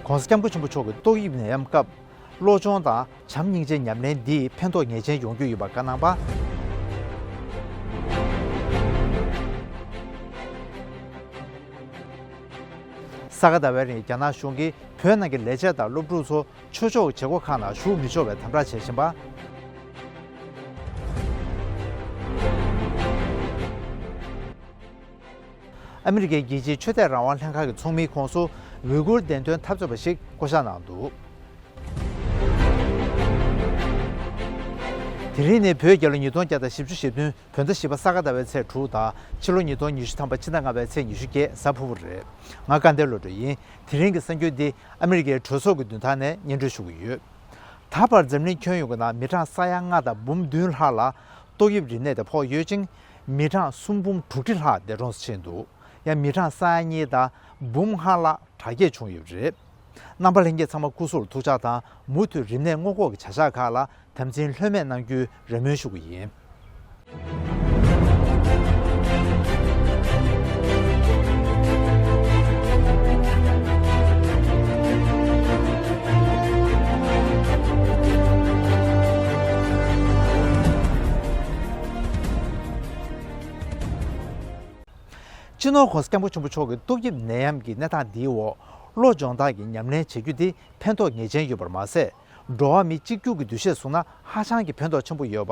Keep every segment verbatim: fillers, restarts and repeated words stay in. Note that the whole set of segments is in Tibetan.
༸གོང་ས་༸སྐྱབས་མགོན་ཆེན་པོ་མཆོག་གི་ཏོག་དབྱིབས་ནད་ཡམས་སྐབས། བློ་སྦྱོང་དང་བྱམས་སྙིང་རྗེའི་ཉམས་ལེན་འདིས་ཕན་ཐོགས་ངེས་ཅན་ཡོང་རྒྱུ་ཡིན་པ་བཀའ་གནང་པ། ས་ག་ཟླ་བའི་རིང་རྒྱ་ནག་གཞུང་གིས་བོད་ནང་གི་ལས་བྱེད་དང་སློབ་ཕྲུག་ཚོ་ཆོས་ཕྱོགས་བྱེད་སྒོ་ཁག་ནང་ཞུགས་མི་ཆོག་པའི་དམ་དྲག་བྱེད་བཞིན་པ། ཨ་མི་རི་ཀའི་རྒྱལ་སྤྱིའི་ཆོས་དད་རང་དབང་ལྷན་ཁང་གི་ཚོགས་མིའི་ཁོངས་སུ་ཝི་གུར་བདེན་དོན་འཐབ་རྩོད་པ་ཞིག་བསྐོ་གཞག་གནང་འདུག་དེ་རིང་ནི་བོད་རྒྱལ་ལོ་ཉིས་སྟོང་བརྒྱ་དང་བཞི་བཅུ་ཞེ་བདུན་བོད་ཟླ་བཞི་པ་ས་ག་ཟླ་བའི་ཚེས་དྲུག་དང་ཕྱི་ལོ་ཉིས་སྟོང་ཉི་ཤུ་ཐམ་པ་ཕྱི་ཟླ་ལྔ་པའི་ཚེས་ཉི་ཤུ་བརྒྱད་གཟའ་ཕུར་བུ་རེད། ང་སྐལ་ལྡན་བློ་གྲོས་ཡིན། དེ་རིང་གི་གསར་འགྱུར་འདི་ཨ་མི་རི་ཀའི་གྲོས་ཚོགས་ཀྱི་མདུན་ཐང་ནས་སྙན་སྒྲོན་ཞུ་གི་ཡོད། ད་བར་འཛམ་གླིང་ཁྱོན་ཡོངས་ཀྱི་ནང་མི་གྲངས་ས་ཡ་ལྔ་དང་འབུམ་བདུན་ལྷག་ལ་ཏོག་དབྱིབས་རིམས་ནད་དེ་ཕོག་ཡོད་ཅིང་། མི་གྲངས་སུམ་འབུམ་དྲུག་ཁྲི་ལྷག་འདས་གྲོངས་སུ་ཕྱིན་འདུག་ཡང་མི་གྲངས་ས་ཡ་གཉིས་དང་འབུམ་ལྔ་ལྷག་དྲག་སྐྱེད་བྱུང་ཡོད་པ་རེད། རྣམ་པ་ལྷན་རྒྱས་ཚང་མ་སྐུ་གཟུགས་ལ་ཐུགས་ཅག་དང་། མུ་མཐུད་རིམས་ནད་སྔོན་འགོག་གི་བྱ་གཞག་ཁག་ལ་དམ་འཛིན་ལྷོད་མེད་གནང་རྒྱུའི་རེ་སྨོན་ཞུ་གི་ཡིན། སྤྱི་ནོར་༸གོང་ས་༸སྐྱབས་མགོན་ཆེན་པོ་མཆོག་གི་ཏོག་དབྱིབས་ནད་ཡམས་ཀྱི་གནས་སྟངས་འདིའི་འོག་བློ་སྦྱོང་སྟངས་ཀྱི་ཉམས་ལེན་བྱེད་རྒྱུ་འདི་ཕན་ཐོགས་ངེས་ཅན་ཡོད་པར་མ་ཟད། འགྲོ་བ་མི་གཅིག་གྱུར་གྱི་འདུ་ཤེས་བཟུང་ན་ཧ་ཅང་གི་ཕན་ཐོགས་ཆེན་པོ་ཡོད་པ་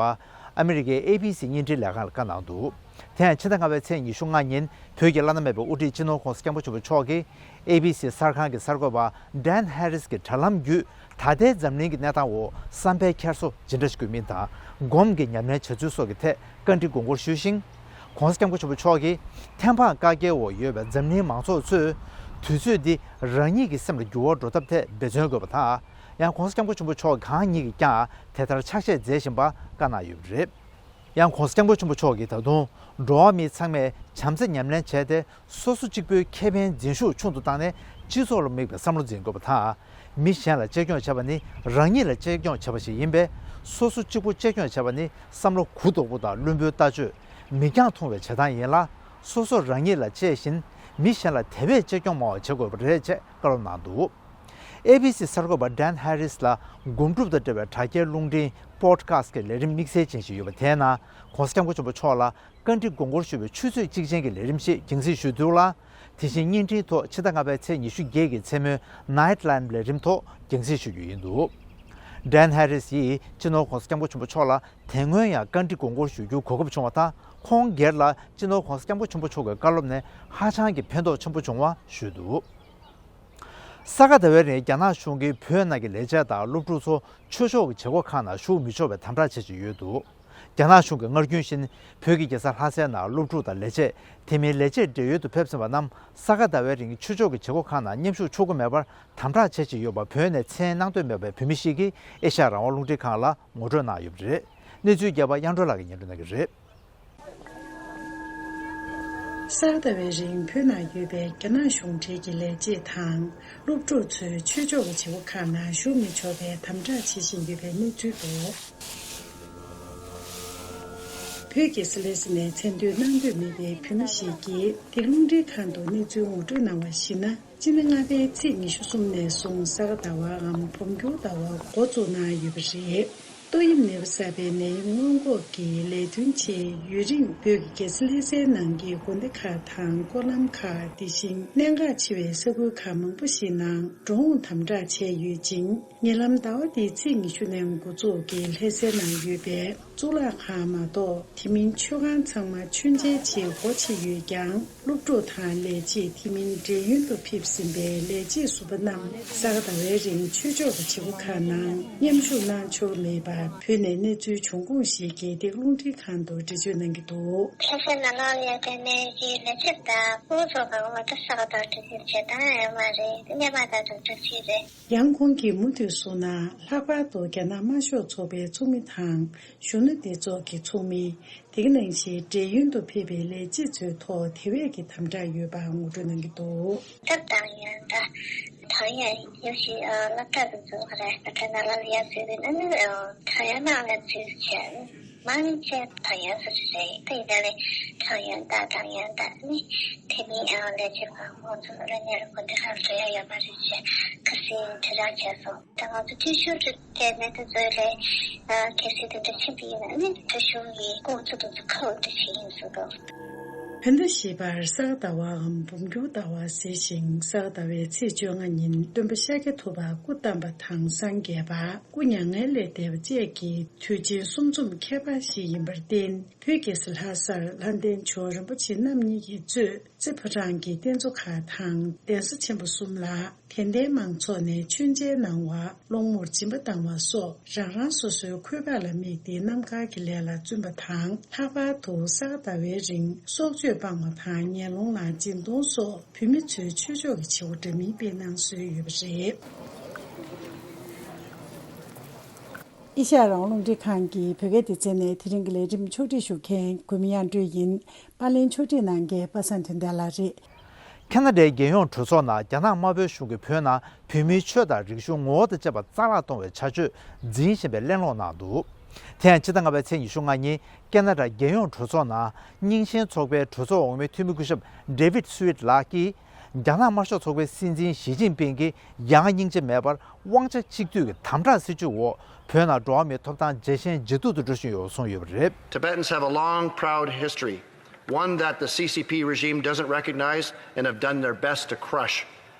ཨ་མི་རི་ཀའི་ཨེ་བི་སི་བརྙན་འཕྲིན་ལས་ཁང་ལ་བཀའ་གནང་འདུག་དེ་ཡང་ཕྱི་ཟླ་ལྔ་པའི་ཚེས་ཉི་ཤུ་ལྔ་ཉིན་བོད་ཀྱི་བླ་ན་མེད་པའི་དབུ་ཁྲིད་སྤྱི་ནོར་༸གོང་ས་༸སྐྱབས་མགོན་ཆེན་པོ་མཆོག་གིས་ཨེ་བི་སི་གསར་ཁང་གི་གསར་འགོད་པ་ཌན་ཧེ་རིས་ཀྱི་དྲ་ལམ་བརྒྱུད་ད་ལྟའི་འཛམ་གླིང་གི་གནས་སྟངས་འོག་བསམ་པའི་འཁྱེར་སོ་ཇི་འདྲ་ཞིག་དགོས་མིན་དང་སྒོམ་གྱི་ཉམས་ལེན་བྱ་ཚུལ་སོགས་ཀྱི་ཐད་བཀའ་འདྲི་དགོངས་སྐོར་ཞུས་ཤིང་། ༸གོང་ས་༸སྐྱབས་མགོན་ཆེན་པོ་མཆོག་གིས་ཐེམ་སྤང་བཀའ་རྒྱའི་འོག་ཡོད་པའི་འཛམ་གླིང་མང་ཚོགས་ཚོས་དུས་ཚོད་འདི་རང་ཉིད་ཀྱི་སེམས་ལ་འགྱུར་བ་འགྲོ་ཐབས་ཐད་འབད་བརྩོན་དགོས་པ་དང་། ཡང་༸གོང་ས་༸སྐྱབས་མགོན་ཆེན་པོ་མཆོག་གང་ཉིད་ཀྱིས་ཀྱང་དེ་ལྟར་ཕྱག་བཞེས་མཛད་བཞིན་པ་བཀའ་གནང་ཡོད་པ་རེད། ཡང་༸གོང་ས་༸སྐྱབས་མགོན་ཆེན་པོ་མཆོག་གིས་ད་དུང་འགྲོ་བ་མི་ཚང་མས་བྱམས་བརྩེ་ཉམས་ལེན་བྱས་ཏེ། སོ་སོ་གཅིག་པུའི་ཁེ་ཕན་འཛིན་ཤུགས་ཆུང་དུ་བཏང་ནས་སྤྱི་ཚོགས་ལ་དམིགས་པའི་བསམ་བློ་འཛིན་དགོས་པ་དང་། མི་གཞན་ལ་གཅེས་སྐྱོང་བྱེད་པ་ནི་རང་ཉིད་ལ་གཅེས་སྐྱོང་བྱེད་པ་ཞིག་ཡིན་པས། སོ་སོ་གཅིག་པུ་གཅེས་སྐྱོང་བྱེད་པ་ནི་བསམ་བློ་གུ་དོག་པོ་དང་བླུན་པོའི་ལྟ་སྤྱོད། མིག་རྒྱང་ཐུང་བའི་བྱེད་སྟངས་ཡིན་ལ། སོ་སོ་རང་ཉིད་ལ་གཅེས་བཞིན་མི་གཞན་ལ་དེ་བས་གཅེས་སྐྱོང་སྨྲ་བ་བྱེད་དགོས་པ་རེད་ཅེས་བཀའ་སློབ་གནང་འདུག་ཨེ་བི་སི་གསར་འགོད་པ་ཌན་ཧེ་རིས་ལ་སྒོམ་སྒྲུབ་དང་འབྲེལ་བའི་དྲ་རྒྱའི་རླུང་འཕྲིན་པོ་ཌི་ཁ་སི་ཊི་གི་ལས་རིམ་དམིགས་བསལ་ཅན་ཞིག་ཡོད་པ་དེའི་ནང་༸གོང་ས་༸སྐྱབས་མགོན་ཆེན་པོ་མཆོག་ལ་བཀའ་འདྲི་དགོངས་སྐོར་ཞུས་པའི་ཆུ་ཚོད་གཅིག་ཅན་གྱི་ལས་རིམ་ཞིག་རྒྱང་སྲིང་ཞུས་འདུག་ལ། དེ་བཞིན་བརྙན་འཕྲིན་ཐོག་ཕྱི་ཟླ་ལྔ་པའི་ཚེས་ཉི་ཤུ་བརྒྱད་ཀྱི་མཚན་མོའི་ནའེ་ཊི་ལའེམ་ལས་རིམ་ཐོག་རྒྱང་སྲིང་ཞུ་རྒྱུ་ཡིན་འདུག་ཌན་ཧེ་རིས་ཡིས་སྤྱི་ནོར་༸གོང་ས་༸སྐྱབས་མགོན་ཆེན་པོ་མཆོག་ལ་དེ་སྔོན་ཡང་བཀའ་འདྲི་དགོངས་སྐོར་ཞུ་རྒྱུའི་གོ་སྐབས་བྱུང་བ་དང་། ཁོང་སྒེར་ལ་སྤྱི་ནོར་༸གོང་ས་༸སྐྱབས་མགོན་ཆེན་པོ་མཆོག་གི་བཀའ་སློབ་ནས་ཧ་ཅང་གི་ཕན་ཐོགས་ཆེན་པོ་བྱུང་བ་ཞུས་འདུག་ས་ག་ཟླ་བའི་རིང་རྒྱ་ནག་གཞུང་གིས་བོད་ནང་གི་ལས་བྱེད་དང་སློབ་ཕྲུག་ཚོ་ཆོས་ཕྱོགས་ཀྱི་བྱེད་སྒོ་ཁག་ནང་ཞུགས་མི་ཆོག་པའི་དམ་དྲག་བྱེད་བཞིན་ཡོད་འདུག་རྒྱ་ནག་གཞུང་གི་སྔར་རྒྱུན་བཞིན་བོད་ཀྱི་རྒྱལ་ས་ལྷ་སའི་ནང་སློབ་ཕྲུག་དང་ལས་བྱེད། དེ་མིན་ལས་བྱེད་བགྲེས་ཡོལ་དུ་ཕེབས་ཟིན་པ་རྣམས་ས་ག་ཟླ་བའི་རིང་ཆོས་ཕྱོགས་ཀྱི་བྱེད་སྒོ་ཁག་ནང་མཉམ་ཞུགས་ཆོག་གི་མེད་པར་དམ་དྲག་བྱེད་བཞིན་ཡོད་པ་བོད་ནས་མཚན་གནང་འདོད་མེད་པའི་བོད་མི་ཞིག་གིས་ཨེ་ཤ་ཡ་རང་དབང་རླུང་འཕྲིན་ཁང་ལ་ངོ་སྤྲོད་གནང་ཡོད་པ་རེད། གནས་ཚུལ་རྒྱས་པ་དབྱངས་སྒྲོལ་ལགས་ཀྱིས་སྙན་སྒྲོན་གནང་གི་རེད། ས་ག་ཟླ་བའི་རིང་བོད་ནང་ཡོད་པའི་རྒྱ་ནག་གཞུང་འབྲེལ་གྱི་ལས་བྱེད་དང་སློབ་ཕྲུག་ཚོས་ཆོས་ཕྱོགས་ཀྱི་བྱེད་སྒོ་ཁག་ནང་ཞུགས་མི་ཆོག་པའི་དམ་དྲག་བྱེད་བཞིན་ཡོད་པའི་གནས་ཚུལ་འདུག་བོད་ཀྱི་ལྷ་ས་ནས་མཚན་ལྟོས་གནང་འདོད་མེད་པའི་བོད་མི་ཞིག་གིས་འདི་རླུང་འཕྲིན་ཁང་དུ་གནས་ཚུལ་ངོ་སྤྲོད་གནང་བར་གཞིགས་ན། སྤྱི་ཟླ་ལྔ་པའི་ཚེས་ཉི་ཤུ་གསུམ་ནས་བཟུང་ས་ག་ཟླ་བའམ་འབུམ་འགྱུར་ཟླ་བ་འགོ་བཙུགས་གནང་ཡོད་པ་རེད། ཏོག་དབྱིབས་ནད་པ་གསར་པའི་ནད་ཡམས་སྔོན་འགོག་གི་ལས་དོན་ཆེད་ཡུན་རིང་བོད་ཀྱི་རྒྱལ་ས་ལྷ་སའི་ནང་གི་དགོན་སྡེ་ཁག་དང་སྐོར་ལམ་ཁག་དེ་བཞིན་གནད་འགག་ཆེ་བའི་ས་ཁུལ་ཁག་མང་པོ་ཞིག་ནང་འགྲོ་འོང་དམ་དྲག་བྱས་ཡོད་ཅིང་། ཉེ་ལམ་ཟླ་བ་འདིའི་ཚེས་ཉི་ཤུ་ནས་འགོ་འཛུགས་ཀྱིས་ལྷ་སའི་ནང་ཡོད་པའི་གཙུག་ལག་ཁང་མ་གཏོགས་དེ་མིན་མཆོད་ཁང་ཚང་མ་མཆོད་མཇལ་ཆེད་སྒོ་ཕྱེ་ཡོད་ཀྱང་། སློབ་ཕྲུག་དང་ལས་བྱེད། དེ་མིན་བགྲེས་ཡོལ་དུ་ཕེབས་ཟིན་པའི་ལས་བྱེད་ཟུར་པ་རྣམས་ས་ག་ཟླ་བའི་རིང་ཆོས་ཕྱོགས་ཀྱི་བྱེད་སྒོ་ཁག་ནང་མཉམ་ཞུགས་གནང་ཆོག་གི་མེད་པ་བོད་ནས་གནས་ཚུལ་འབྱུང་ཁུངས་ཤིག་གིས་འདི་རླུང་འཕྲིན་ཁང་དུ་འགྲེལ་བརྗོད་གནང་གི་འདུག་ལྷ་སའི་ནང་ལོགས་ལ་ཡོད་པའི་ནས་ཀྱི་ལས་བྱེད་དང་ཕྲུ་གུ་ཚོ་གང་མ་གཏོགས་ས་ག་ཟླ་བ་དུས་ཆེན་བྱེད་སྟངས་ཡོད་མ་རེད། སྔོན་མ་དང་དུ་དུས་ཆེན་རེད། ཡང་ཁོང་གིས་མུ་མཐུད་གསུངས་ན། ལྷག་པར་དུ་རྒྱ་ནག་དམར་ཤོག་ཚོགས་པའི་ཚོགས་མི་དང་གཞོན་ནུ་སྡེ་ཚོགས་ཀྱི་ཚོགས་མི། དེ་ག་ནང་བཞིན་བགྲེས་ཡོལ་དུ་ཕེབས་པའི་ལས་བྱེད་ཚོའི་ཐོག་དེ་བས་ཀྱི་དམ་དྲག་ཡོད་པ་ངོ་སྤྲོད་གནང་གི་འདུག་སྟབས་དང་ཡང་འདྲ། ད་ཡང་ཡོད་ཞིག་སློབ་གྲྭ་དུ་འཛུལ་བ་རེད། ད་ནང་ལ་ཡར་འཛུལ་བའི་ཨ་ནི་ད་ཡང་ནང་ལ་འཛུལ་བྱས། མང་ཆེ་ཐོ་ཡོན་སུ་ཞིག་རེད། དེ་ཡིན་ནའི་ཐོ་ཡོན་དང་ཐང་ཡོན་དང་ནི་དེ་མིན་ཡང་ལས་བྱེད་པ་ཁོང་ཚོ་ལ་གནས་རོགས་འདི་ཧ་ལས་ཡོད་མ་རེད་ཅེས་ཁ་སང་དྲི་བ་བྱས་སོང་། ད་ང་ཚོ་འཐུས་ཤོར་དུ་བསྡད་ནས་དེ་ཚོའི་ལས་གལ་སྲིད་དེ་འདྲ་ཕྱིན་པ་ཡིན་ན་ནི་འཐུས་ཤོར་གྱི་ལྐོག་ཚུལ་དེ་ཚོ་ཁ་འོག་ཏུ་ཕྱིན་ཡིན་ཟེར་འདུག་བོད་ཟླ་བཞི་པར་ས་ག་ཟླ་བའམ་འབུམ་འགྱུར་ཟླ་བ་ཟེར་ཞིང་། ས་ག་ཟླ་བའི་ཚེས་བཅོ་ལྔ་ཉིན་སྟོན་པ་ཤཱཀྱ་ཐུབ་པ་སྐུ་བལྟམས་པ་དང་སངས་རྒྱས་པ། སྐུ་མྱ་ངན་ལས་འདས་པ་བཅས་ཀྱི་དུས་ཆེན་གསུམ་འཛོམས་ཁྱད་པར་ཞིག་ཡིན་པར་བརྟེན། བོད་རྒྱལ་ས་ལྷ་སར་ལྷ་ལྡན་ཇོ་བོ་རིན་པོ་ཆེ་རྣམ་གཉིས་ཀྱིས་གཙོས་རྩེ་ཕོ་བྲང་གི་རྟེན་གཙོ་ཁག་དང་གདན་ས་ཆེན་པོ་གསུམ་ལ་དད་ལྡན་མང་ཚོགས་ནས་མཆོད་མཇལ་གནང་བ། སློང་མོར་སྦྱིན་པ་བཏང་བ་སོགས་རང་རང་སོ་སོའི་འཁོས་འབག་ལ་དམིགས་ཏེ་རྣམ་དཀར་གྱི་ལས་ལ་བརྩོན་པ་དང་། ལྷག་པར་དུ་ས་ག་ཟླ་བའི་རིང་སྲོག་གཅོད་སྤངས་པ་དང་ངན་སློང་ལ་སྦྱིན་གཏོང་སོགས་བོད་མི་ཚོའི་ཆོས་ཕྱོགས་ཀྱི་བྱ་བ་འདྲ་མིན་སྤེལ་གནང་སྲོལ་ཡོད་པ་རེད། ཨེ་ཤ་ཡ་རང་དབང་རླུང་འཕྲིན་ཁང་གི་བོད་སྐད་སྡེ་ཚན་ནས་དེ་རིང་གི་ལས་རིམ་ཕྱོགས་སྒྲིག་ཞུ་མཁན་གུས་མོ་དབྱངས་སྒྲོན་ཡིན། པར་ལེན་ཕྱོགས་སྒྲིག་གནང་མཁན་པ་སངས་དོན་ལྡན་ལགས་རེད། ཁ་ན་ཌའི་རྒྱལ་ཡོངས་གྲོས་ཚོགས་ནང་རྒྱ་ནག་དམར་པོའི་གཞུང་གིས་བོད་ནང་བོད་མིའི་ཆོས་དང་རིག་གཞུང་ངོ་བོ་དང་བཅས་པ་རྩ་བརླག་གཏོང་བའི་བྱ་སྤྱོད་འཛིན་བཞིན་པའི་གླེང་སློང་གནང་འདུག་དེ་ཡང་ཕྱི་ཟླ་ལྔ་པའི་ཚེས་ཉི་ཤུ་ལྔ་ཉིན་ཁ་ན་ཌ་རྒྱལ་ཡོངས་གྲོས་ཚོགས་ནང་རྙིང་ཞེན་ཚོགས་པའི་གྲོས་ཚོགས་འོག་མའི་འཐུས་མི་སྐུ་ཞབས་ཌེ་བིད་སུ་ཝིད་ལགས་ཀྱིས། རྒྱ་ནག་དམར་ཤོག་ཚོགས་པའི་སྲིད་འཛིན་ཞི་ཅིན་ཕིང་གིས་ཡ་ང་སྙིང་རྗེ་མེད་པར་དབང་ཆ་གཅིག་སྡུད་ཀྱི་དམ་དྲག་སྲིད་བྱུས་འོག་བོད་ནང་འགྲོ་བ་མིའི་ཐོབ་ཐང་ཇེ་ཞན་ཇེ་སྡུག་ཏུ་འགྲོ་བཞིན་ཡོད་པ་གསུངས་ཡོད་པ་རེད། Tibetans have a long, proud history, one that the C C P regime doesn't recognize and have done their best to crush.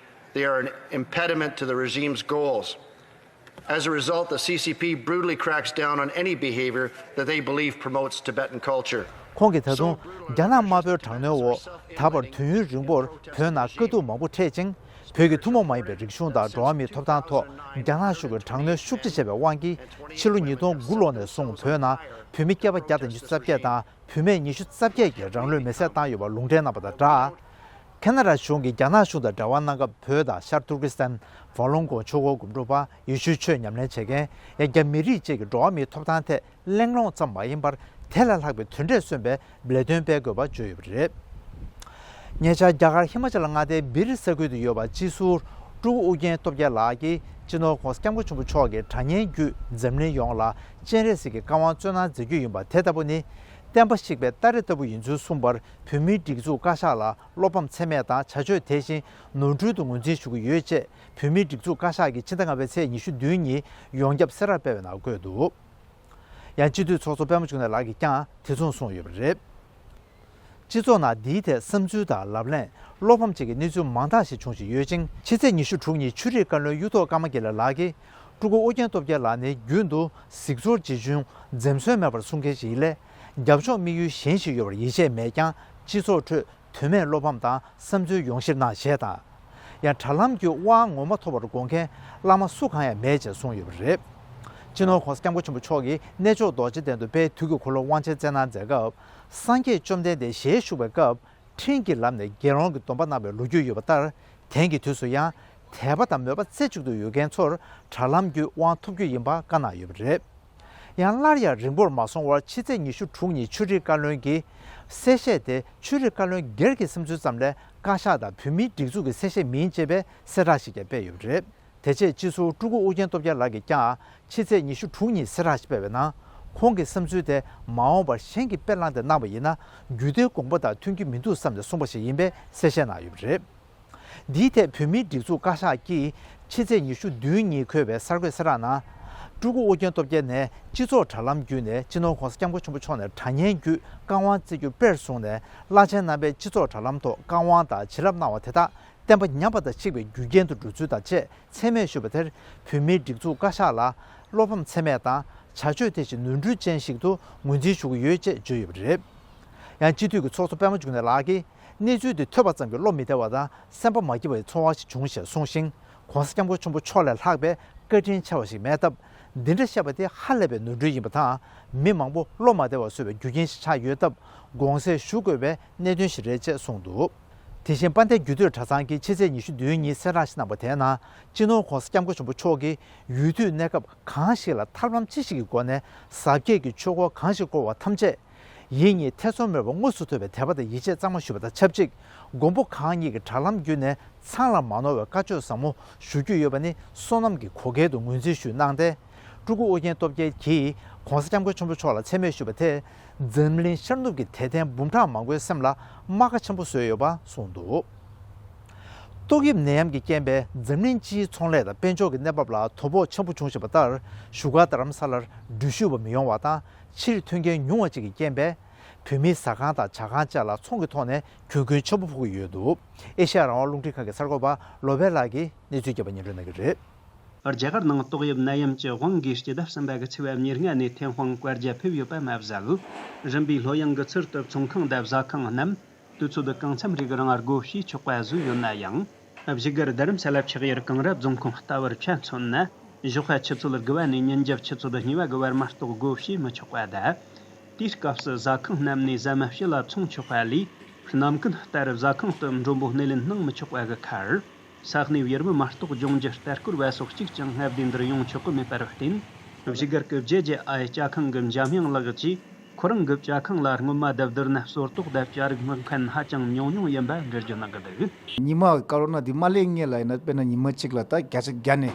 They are an impediment to the regime's goals. As a result, the C C P brutally cracks down on any behavior that they believe promotes Tibetan culture. ཁོང་གིས་ད་དུང་རྒྱ་ནག་དམར་པོའི་དྲག་གནོན་འོག་ད་བར་དུས་ཡུན་རིང་པོར་བོད་ནང་དཀའ་སྡུག་མང་པོ་འཕྲད་ཅིང་། བོད་ཀྱི་ཐུན་མོང་མ་ཡིན་པའི་རིག་གཞུང་དང་འགྲོ་བ་མིའི་ཐོབ་ཐང་ཐོག་རྒྱ་ནག་གཞུང་གིས་དྲག་གནོན་ཤུགས་ཆེ་བྱས་པའི་དབང་གིས། ཕྱི་ལོ་ཉིས་སྟོང་དགུ་ལོ་ནས་བཟུང་བོད་ནང་བོད་མི་བསྐལ་པ་བརྒྱ་དང་ཉི་ཤུ་རྩ་བརྒྱད་དང་། བུད་མེད་ཉི་ཤུ་རྩ་བརྒྱད་ཀྱིས་རང་ལུས་མེར་སྲེག་བཏང་ཡོད་པར་ལུང་འདྲེན་གནང་བ་དང་སྦྲགས། ཁ་ན་ཌ་གཞུང་གིས་རྒྱ་ནག་གཞུང་དང་འབྲེལ་བ་གནང་སྐབས། བོད་དང་ཤར་ཏུར་ཀི་སི་ཐན། ཝ་ལུང་ཀོང་ཆོས་འཁོར་དགུ་འབྲུག་པ། ཡེ་ཤུའི་ཆོས་ཉམས་ལེན་བྱེད་མཁན། ཡང་རྒྱ་མི་རིགས་བཅས་ཀྱི་འགྲོ་བ་མིའི་ཐོབ་ཐང་ཐད་གླེང་སློང་ཙམ་མ་ཡིན་པར། དེ་ལས་ལྷག་པའི་དོན་འབྲས་སོན་པའི་ལས་དོན་སྤེལ་དགོས་པ་བརྗོད་ཡོད་པ་རེད། ཉེ་ཆར་རྒྱ་གར་ཧི་མ་ཅལ་མངའ་སྡེའི་སྦིར་ས་ཁུལ་དུ་ཡོད་པ་སྤྱི་ཟུར་སྤྲུལ་སྐུ་ཨུ་རྒྱན་སྟོབས་རྒྱལ་ལགས་ཀྱིས། སྤྱི་ནོར་༧གོང་ས་༧སྐྱབས་མགོན་ཆེན་པོ་མཆོག་གི་དྲ་བརྙན་བརྒྱུད་འཛམ་གླིང་ཡོངས་ལ་སྤྱན་རས་གཟིགས་ཀྱི་བཀའ་དབང་སྩོལ་གནང་མཛད་རྒྱུ་ཡིན་པ་དེ་ལྟ་བུ་ནི། བསྟན་པ་བཤིག་པའི་སྟ་རེ་ལྟ་བུ་ཡིན་ཚུལ་གསུངས་པར། བོད་མིའི་སྒྲིག་འཛུགས་བཀའ་ཤག་ལ་བློ་ཕམ་ཚད་མེད་དང་བྱ་སྤྱོད་དེ་བཞིན་ནོར་འཁྲུལ་དུ་ངོས་འཛིན་ཞུ་གི་ཡོད་ཅེས། བོད་མིའི་སྒྲིག་འཛུགས་བཀའ་ཤག་གིས་ཕྱི་ཟླ་ལྔ་པའི་ཚེས་ཉི་ཤུ་བདུན་ཉིན་ཡོངས་ཁྱབ་གསལ་བསྒྲགས་སྤེལ་བའི་ནང་བཀོད་འདུག་ཡང་། སྤྱི་འཐུས་ཚོགས་གཙོ་པད་མ་འབྱུང་གནས་ལགས་ཀྱིས་ཀྱང་དེ་མཚུངས་གསུངས་ཡོད་པ་རེད། སྤྱི་ཚོགས་ནང་འདིའི་ཐད་བསམ་ཚུལ་དང་ལབ་གླེང་། བློ་ཕམ་བཅས་ཀྱི་གནས་ཚུལ་མང་དག་ཞིག་འབྱུང་བཞིན་ཡོད་ཅིང་། ཕྱི་ཚེས་ཉི་ཤུ་དྲུག་ཉིན་ཆོས་རིག་བཀའ་བློན་གཡུ་ཐོག་ཀརྨ་རྒྱལ་ལགས་ཀྱིས། སྤྲུལ་སྐུ་ཨོ་རྒྱན་སྟོབས་རྒྱལ་ལགས་ནི་རྒྱུན་དུ་གཟིགས་ཚོར་ཇི་བྱུང་འཛེམ་ཟོན་མེད་པར་གསུང་མཁན་ཞིག་ཡིན་ལས། རྒྱབ་ཕྱོགས་དམིགས་ཡུལ་གཞན་ཞིག་ཡོད་པར་ཡིད་ཆེས་མེད་ཀྱང་། སྤྱི་ཚོགས་ཁྲོད་དོན་མེད་བློ་ཕམ་དང་བསམ་ཚུལ་ཡོངས་བཤེར་གནང་ཞེས་དང་། ཡང་། དྲ་ལམ་བརྒྱུད་དབང་ངོ་མ་ཐོབ་པར་དགོངས་མཁན་བླ་མ་སུ་གང་ཡང་མེད་ཅེས་གསུངས་ཡོད་པ་རེད། སྤྱི་ནོར་༧གོང་ས་༧སྐྱབས་མགོན་ཆེན་པོ་མཆོག་གིས་གནས་མཆོག་རྡོ་རྗེ་གདན་དུ་དཔལ་དུས་ཀྱི་འཁོར་ལོ་དབང་ཆེན་བསྩལ་གནང་མཛད་སྐབས། སངས་རྒྱས་བཅོམ་ལྡན་འདས་ཞལ་བཞུགས་པའི་སྐབས། ཕྲིན་གྱིས་ལམ་ནས་དགེ་སློང་གི་སྡོམ་པ་གནང་བའི་ལོ་རྒྱུས་ཡོད་པ་ལྟར། དེང་གི་དུས་སུ་ཡང་དད་པ་དང་མོས་པ་རྩེ་གཅིག་ཏུ་ཡོད་མཁན་ཚོར་དྲ་ལམ་བརྒྱུད་དབང་ཐོབ་རྒྱུ་ཡིན་པ་བཀའ་གནང་ཡོད་པ་རེད། ཡང་སླར་ཡང་རིང་པོར་མ་སོང་བར་ཕྱི་ཚེས་ཉི་ཤུ་དྲུག་ཉིན་ཆོས་རིག་བཀའ་བློན་གྱི་གསལ་བཤད་དེ། ཆོས་རིག་བཀའ་བློན་སྒེར་གྱི་བསམ་ཚུལ་ཙམ་ལས་བཀའ་ཤག་དང་བོད་མིའི་སྒྲིག་འཛུགས་ཀྱི་གསལ་བཤད་མིན་ཅེས་པའི་གསལ་བསྒྲགས་ཤིག་ཀྱང་སྤེལ་ཡོད་པ་རེད། དེ་རྗེས་སྤྱི་ཟུར་སྤྲུལ་སྐུ་ཨོ་རྒྱན་སྟོབས་རྒྱལ་ལགས་ཀྱིས་ཀྱང་ཕྱི་ཚེས་ཉི་ཤུ་དྲུག་ཉིན་གསལ་བསྒྲགས་ཤིག་སྤེལ་བའི་ནང་། ཁོང་གི་བསམ་ཚུལ་དེ་མ་འོངས་པར་གཞན་གྱིས་དཔེ་བླངས་ཏེ་གནང་བ་ཡིན་ན། རྒྱུད་སྡེའི་དགོངས་པ་དང་མཐུན་རྒྱུ་མི་འདུག་བསམ་ནས་གསུངས་པ་ཞིག་ཡིན་པའི་གསལ་བཤད་གནང་ཡོད་པ་རེད། འདིའི་ཐད་བོད་མིའི་སྒྲིག་འཛུགས་བཀའ་ཤག་གིས་ཕྱི་ཚེས་ཉི་ཤུ་བདུན་ཉིན་འཁོད་པའི་གསར་འགོད་གསལ་བསྒྲགས་ནང་། སྤྲུལ་སྐུ་ཨོ་རྒྱན་སྟོབས་རྒྱལ་ནས་སྤྱི་ཚོགས་དྲ་ལམ་བརྒྱུད་ནས་སྤྱི་ནོར་༧གོང་ས་༧སྐྱབས་མགོན་ཆེན་པོ་མཆོག་ནས་དྲ་བརྙན་བརྒྱུད་བཀའ་དབང་བསྩལ་རྒྱུ་དཔེར་བཟུང་ནས། བླ་ཆེན་རྣམ་པས་སྤྱི་ཚོགས་དྲ་ལམ་ཐོག་བཀའ་དབང་དང་བྱིན་རླབས་གནང་བ་དེ་དག་བསྟན་པ་ཉམས་པ་དང་འཆིག་པའི་རྒྱུ་རྐྱེན་དུ་འགྲོ་ཚུལ་དང་བཅས་མཚན་སྨད་ཞུས་པ་དེར། བོད་མིའི་སྒྲིག་འཛུགས་བཀའ་ཤག་ལ་བློ་ཕམ་ཚད་མེད་དང་། བྱ་སྤྱོད་དེ་བཞིན་ནོར་འཁྲུལ་ཅན་ཞིག་ཏུ་ངོས་འཛིན་ཞུ་གི་ཡོད་ཅེས་བརྗོད་ཡོད་པ་རེད། ཡང་། སྤྱི་འཐུས་ཀྱི་ཚོགས་གཙོ་པད་མ་འབྱུང་གནས་ལགས་ཀྱིས། གནས་ཚུལ་འདི་ཐོས་པ་ཙམ་གྱིས་བློ་མི་བདེ་བ་དང་། སེམས་པ་མ་སྐྱིད་པའི་ཚོར་བ་ཞིག་བྱུང་ཞེས་གསུངས་ཤིང་། ༧གོང་ས་༧སྐྱབས་མགོན་ཆེན་པོ་མཆོག་ལས་ལྷག་པའི་བཀའ་དྲིན་ཆེ་བ་ཞིག་མེད་སྟབས། འདི་འདྲ་བཤད་པ་དེ་ཧ་ལས་པའི་ནོར་འཁྲུལ་ཡིན་པ་དང་། མི་མང་པོ་བློ་མ་བདེ་བ་བཟོ་བའི་རྒྱུ་རྐྱེན་ཞིག་ཆགས་ཡོད་སྟབས། དགོངས་སེལ་ཞུ་དགོས་པའི་གནད་དོན་ཞིག་རེད་ཅེས་གསུངས་འདུག་དེ་བཞིན་དཔལ་ལྡན་རྒྱུད་སྟོད་གྲྭ་ཚང་གིས་ཕྱི་ཚེས་ཉི་ཤུ་བདུན་ཉིན་གསལ་བསྒྲགས་ཤིག་གནང་བ་དེའི་ནང་། སྤྱི་ནོར་༧གོང་ས་༧སྐྱབས་མགོན་ཆེན་པོ་མཆོག་གིས་ཡུལ་དུས་གནས་སྐབས་གང་ཞིག་ལ་ཐབས་ལམ་ཅི་ཞིག་གི་སྒོ་ནས་གཟབ་རྒྱས་ཀྱི་ཆོས་འཁོར་གང་ཞིག་བསྐོར་བ་ཐམས་ཅད། ཡིད་གཉིས་ཐེ་ཚོམ་མེད་པར་དངོས་སུ་ཐོབ་པའི་དད་པ་དང་ཡིད་ཆེས་གཙང་མ་ཞུ་བ་དང་ཆབས་ཅིག་མགོན་པོ་གང་ཉིད་ཀྱི་དྲ་ལམ་བརྒྱུད་ནས་ཚང་ལ་མ་ནོར་བའི་བཀའ་ཆོས་ཟབ་མོ་ཞུ་རྒྱུ་ཡོད་པ་ནི་བསོད་ནམས་ཀྱི་གོ་སྐལ་དུ་ངོས་འཛིན་ཞུས་གནང་སྟེ། སྤྲུལ་སྐུ་ཨོ་རྒྱན་སྟོབས་རྒྱལ་གྱིས་༸གོང་ས་༸སྐྱབས་མགོན་ཆེན་པོ་མཆོག་ལ་མཚན་སྨད་ཞུས་པ་དེས་འཛམ་གླིང་ཤར་ནུབ་ཀྱི་དད་ལྡན་འབུམ་ཕྲག་མང་པོའི་སེམས་ལ་རྨ་ཁ་ཆེན་པོ་བཟོས་ཡོད་པ་གསུངས་འདུག། ཏོག་དབྱིབས་ནད་ཡམས་ཀྱི་རྐྱེན་པས་འཛམ་གླིང་སྤྱིའི་ཚོང་ལས་དང་དཔལ་འབྱོར་གྱི་གནས་བབ་ལ་དོ་ཕོག་ཆེན་པོ་བྱུང་བཞིན་པ་ལྟར། བཞུགས་སྒར་རྡ་རམ་ས་ལར་འགྲུལ་བཞུད་པ་མི་ཡོང་བ་དང་། ཕྱིར་ཐོན་མཁན་ཉུང་བ་བཅས་ཀྱི་རྐྱེན་པས། བོད་མིའི་ཟ་ཁང་དང་ཇ་ཁང་བཅས་ལ་ཚོང་གི་ཐོག་ནས་གྱོང་གུན་ཆེན་པོ་ཕོག་གི་ཡོད་འདུག། ཨེ་ཤ་ཡ་རང་དབང་རླུང་འཕྲིན་ཁང་གི་གསར་འགོད་པ་བློ་བྷེ་ལགས་ཀྱིས་གནས་ཚུལ་བརྒྱབ་པ་སྙན་སྒྲོན་གནང་གི་རེད། རྒྱ་གར་ནང་ཏོག་དབྱིབས་ནད་ཡམས་ཀྱི་དབང་གིས་སྤྱི་ཟླ་གསུམ་པ་གི་ཚེས་པ་ཉེར་ལྔ་ནས་ཐེམ་དཔོན་བཀའ་རྒྱ་ཕེབས་ཡོད་པ་མ་ཟད། རིམ་པས་ལྷོད་ཡངས་ཀྱི་ཚུལ་དུ་ཚོང་ཁང་དང་ཟ་ཁང་རྣམས་དུས་ཚོད་གང་འཚམ་རིགས་རང་སྒོ་ཕྱེ་ཆོག་པ་བཟོས་ཡོད་ན་ཡང་། བཞུགས་སྒར་རྡ་རམ་ས་ལ་ཆགས་ཡུལ་གངས་ར་རྫོང་ཁོངས་ལྟ་བུར་ཆ་མཚོན་ན། ཞོགས་པ་ཆུ་ཚོད་དགུ་པ་ནས་ཉིན་རྒྱབ་ཆུ་ཚོད་གཉིས་པ་གི་བར་མ་གཏོགས་སྒོ་ཕྱེ་མི་ཆོག་པ་དང་། དེའི་སྐབས་སུ་ཟ་ཁང་རྣམས་ནས་ཟ་མ་ཕྱི་ལ་འཚོང་ཆོག་པ་ལས། ནམ་རྒྱུན་ལྟར་ཟ་ཁང་དུ་མགྲོན་པོ་སྣེ་ལེན་གནང་མི་ཆོག་པ་གི་ཁར། ས་གནས་ཡུལ་མི་མ་གཏོགས་ལྗོངས་རྒྱུ་རྟ་སྐོར་བ་སོགས་གཅིག་ཀྱང་མངའ་སྡེ་འདིར་ཡོང་ཆོག་གི་མེད་པར་བརྟེན། བཞུགས་སྒར་གྱི་རྒྱལ་གྱི་ཨའི་ཇ་ཁང་གི་འཇམ་དབྱངས་ལགས་ཀྱིས། ཁོ་རང་གི་ཇ་ཁང་ལ་སྔོན་མ་དང་བསྡུར་ན་ཟོག་ཏོག་དང་ཇ་རིགས་མངགས་མཁན་ཧ་ཅང་ཉུང་ཉུང་ཡིན་པ་འགྲེལ་བརྗོད་གནང་གི་འདུག། ཉི་མ་ཀོ་རོ་ན་འདི་མ་སླེབས་སྔོན་ལ་ཡིན་ན། དཔེར་ན་ཉི་མ་གཅིག་ལ་ད་བརྒྱ་ཆ་བརྒྱ་ནས་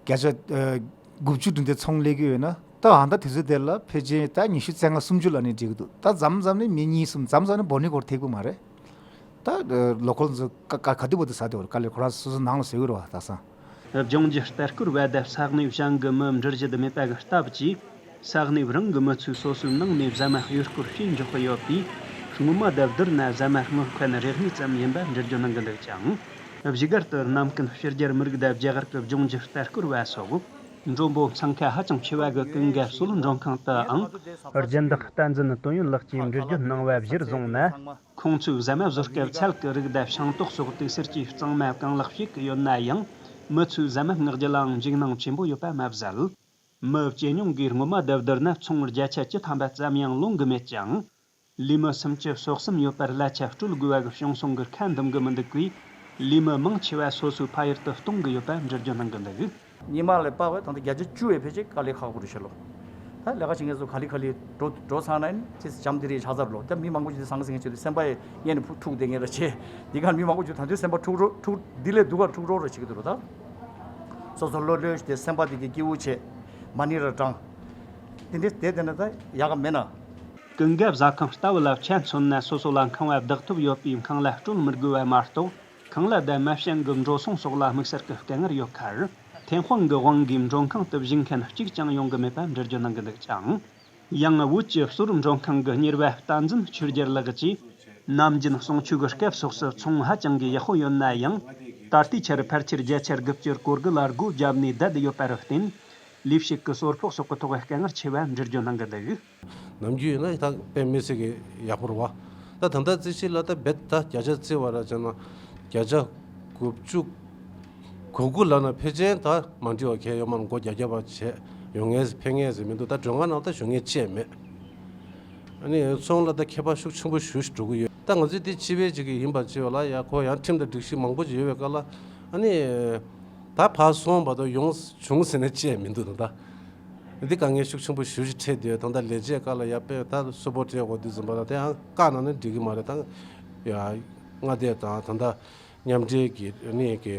བརྒྱ་ཆ་ཨ་དགུ་བཅུ་འདྲ་འདི་ཚོང་སླེབས་ཀྱི་ཡོད་ན། ད་ཨ་ད་དུས་ཚོད་དེ་ལ་ཕལ་ཆེར་ད་ཉི་ཤུ་རྩ་ལྔ་སུམ་ཅུ་ལ་ནི་འགྲིག་གི་འདུག། ད་མཚམས་མཚམས་ནི་མི་གཉིས་གསུམ། མཚམས་མཚམས་ནི་སྦོ་ནི་སྐོར་ཐེག་པོ་མ་རེད། ད་ལོ་ཁོལ་ཚོ་ག་ག་ག་དུས་བར་དུ་ཟ་དེ་བར་དཀའ་ལས་ཁོ་རང་སོ་སོ་ནང་ལ་ཟ་གི་རེད་བ། ད་ས། ལྗོངས་རྒྱུ་རྟ་སྐོར་བ་དང་ས་གནས་གཞན་གྱི་མི་འགྲུལ་བཞུད་མེད་པ་གི་སྟབས་ཀྱིས། ས་གནས་རང་གི་མི་ཚོས་སོ་སོའི་ནང་ནས་ཟ་མ་གཡོས་སྐོར་བྱས་འཇོག་གི་ཡོད་པས། སྔོན་མ་དང་བསྡུར་ན་ཟ་མ་མངགས་མཁན་རེ་གཉིས་ཙམ་ཡིན་པ་འགྲེལ་བརྗོད་གནང་གི་འདུག་ཅིང་། བཞུགས་སྒར་དུ་ནམ་རྒྱུན་ཕྱི་རྒྱལ་མི་རིགས་དང་རྒྱ་གར་གྱི་ལྗོངས་རྒྱུ་རྟ་སྐོར་བ་སོགས། མགྲོན་པོ་འཚང་ཁ་ཧ་ཅང་ཆེ་བ་གི་ཀུན་དགའ་སོལ་མགྲོན་ཁང་དུའང་། སྦྱིན་བདག་བསྟན་འཛིན་དོན་ཡོད་ལགས་ཀྱིས་འགྲེལ་བརྗོད་གནང་བ་གཞིར་བཟུང་ན། ཁོང་ཚོས་ཟ་མ་བཟོ་སྐབས་ཚལ་གྱི་རིགས་དང་ཤིང་ཏོག་སོགས་དུག་སེལ་གྱིས་གཙང་མ་གང་ལེགས་བྱེད་ཀྱི་ཡོད་ན་ཡང་། མི་ཚོས་ཟ་མ་མངགས་རྒྱུ་ལའང་འཇིགས་སྣང་ཆེན་པོ་ཡོད་པ་མ་ཟད། མི་ཇེ་ཉུང་གིས་སྔོན་མ་དང་བསྡུར་ན་ཚོང་བརྒྱ་ཆ་བཅུ་ཐམ་པ་ཙམ་ཡང་ལོན་གྱི་མེད་ཅིང་། ལས་མི་སུམ་ཅུ་སོ་གསུམ་ཡོད་པར་གླ་ཆ་སྤྲོད་དགོས་པ་གི་བྱུང་སོང་གི་ཁ་འདུམ་གྱི་མི་འདུག་པས། ལས་མི་མང་ཆེ་བ་སོ་སོའི་ཕ་ཡུལ་དུ་གཏོང་གི་ཡོད་པ་འགྲེལ་བརྗོད་གནང་གི་འདུག། ཉི་མ་ལ་དཔག་པའི་ད་ལྟ་བརྒྱ་ཆ་བཅུ་བའི་ཕལ་ཆེར་དཀའ་ལས་ཁག་པོ་རེད་ཤག་ལོ། ད་ལས་ཀ་བྱེད་མཁན་ཚོ་ག་ལེ་ག་ལེ་འགྲོ་འགྲོ་ཚར་ན་ནི་ཅིས་འཇམ་དེ་རེད་ཆགས་ཚར་ལོ། ད་མི་མང་པོ་ཅིག་ཟང་ཟིང་བྱེད་དུས་སེམས་པ་ཡི་སྔོན་ནས་འཁྲུག་བསྡད་མཁན་ར་བྱེད། འདི་གར་མི་མང་པོ་ཅིག་ད་དུང་སེམས་པ་འཁྲུག་རོ་འཁྲུག་འདི་ལས་སྡུག་ག་འཁྲུག་རོགས་རོགས་བྱེད་ཀྱི་འདུག་ར། ད་སོ་སོ་ལྷོད་ལྷོད་བྱས་ཏེ་སེམས་པ་དེ་གི་སྐྱིད་པོ་བྱས་མ་ཎི་ར་བགྲང་། དེ་འདྲས་བསྡད་བསྡད་ན་ད་ཡག་ག་མེད་ན། ཀུན་དགའ་ཟ་ཁང་ལྟ་བུ་ལ་ཆ་མཚོན་ན། སོ་སོ་ལ་ཁང་བ་བདག་ཐོབ་ཡོད་པས་ཁང་གླ་སྤྲོད་མི་དགོས་པ་མ་གཏོགས། ཁང་གླ་དང་མ་བྱན་གྱི་འགྲོ་སོང་སོགས་ལ་དམིགས་བསལ་གྱི་དཀའ་ངལ་ཡོད་ཁར། ཐེམ་དཔོན་གྱི་དབང་གིས་མགྲོན་ཁང་དུ་བཞུགས་མཁན་གཅིག་ཀྱང་ཡོང་གི་མེད་པ་འགྲེལ་བརྗོད་གནང་གི་འདུག་ཅིང་། ཡང་བོད་ཀྱི་གསོ་རིག་མགྲོན་ཁང་གི་གཉེར་པ་བསྟན་འཛིན་ཆོས་རྒྱལ་ལགས་ཀྱིས། ནམ་རྒྱུན་གསུང་ཆོས་ཀྱི་སྐབས་སོགས་སུ་ཚོང་ཧ་ཅང་གི་ཡག་པོ་ཡོད་ན་ཡང་། ད་ལྟའི་ཆར་ཕལ་ཆེར་བརྒྱ་ཆ་དགུ་བཅུ་སྐོར་གྱི་ལ་སྒོ་བརྒྱབ་ནས་བསྡད་ཡོད་པར་བརྟེན། ལས་བྱེད་ཀྱི་གསོལ་ཕོགས་སོགས་ཀྱི་ཐོག་དཀའ་ངལ་ཆེ་བ་འགྲེལ་བརྗོད་གནང་གི་འདུག། ནམ་རྒྱུན་ཡིན་ན་ད་དཔེ་མི་སྲིད་ཀྱི་ཡག་པོ་རེད་བ། ད་ད་ལྟ་རྩིས་གཞི་ལ་ད་རྦད་ད་བརྒྱ་ཆ་བརྩི་བ་ར་བྱས་ན་བརྒྱ་ཆ་དགུ་བཅུ་གོ་དགུ་ལབ་ན་ཕལ་ཆེར་ད་མ་འགྲིག་པ་གང་ཡང་ཡོད་མ་རེད། སྒོ་རྒྱ་རྒྱ་བ་བྱས་ཡོང་མཁན་ཕེབས་མཁན་ཟེར་མི་འདུག། ད་མགྲོན་ཁང་ནང་ད་བཞུགས་མཁན་གཅིག་མེད། ཨ་ནི་ཚོང་ལ་ད་ཁྱད་པར་ཤུགས་ཆེན་པོ་ཞེ་པོ་ཅིག་འགྲོ་གི་ཡོད། ད་ང་ཚོའི་འདི་སྤྱི་པའི་ཅིག་གི་ཡིན་པ་བྱས་པ་ལ་ཡ་ཁོ་ཡང་ཁྲིམས་དང་སྒྲིག་གཞི་མང་པོ་ཅིག་ཡོད་པའི་སྐབས་ལ་ཨ་ནི་ད་ཕར་སོང་བར་དུ་ཡོང་བྱུང་ཟེར་ནས་བཅད་མི་འདུག་ད། འདི་དཀའ་ངལ་ཤུགས་ཆེན་པོ་ཞེ་པོ་ཅིག་འཕྲད་དེ། ད་ལྟ་ལས་བྱེད་སྐབས་ལ་ཡ་དཔེ་ད་གསོལ་ཕོགས་སྤྲད་དགོས་དུས་ཙམ་པ་ལ་དེ་ཡང་བཀག་གནང་ན་འགྲིག་གི་མ་རེད། ད་ཡ་མངའ་སྡེ་དང་ད་ལྟ་མཉམ་འབྲེལ་གྱི་ཨ་ནི་གི་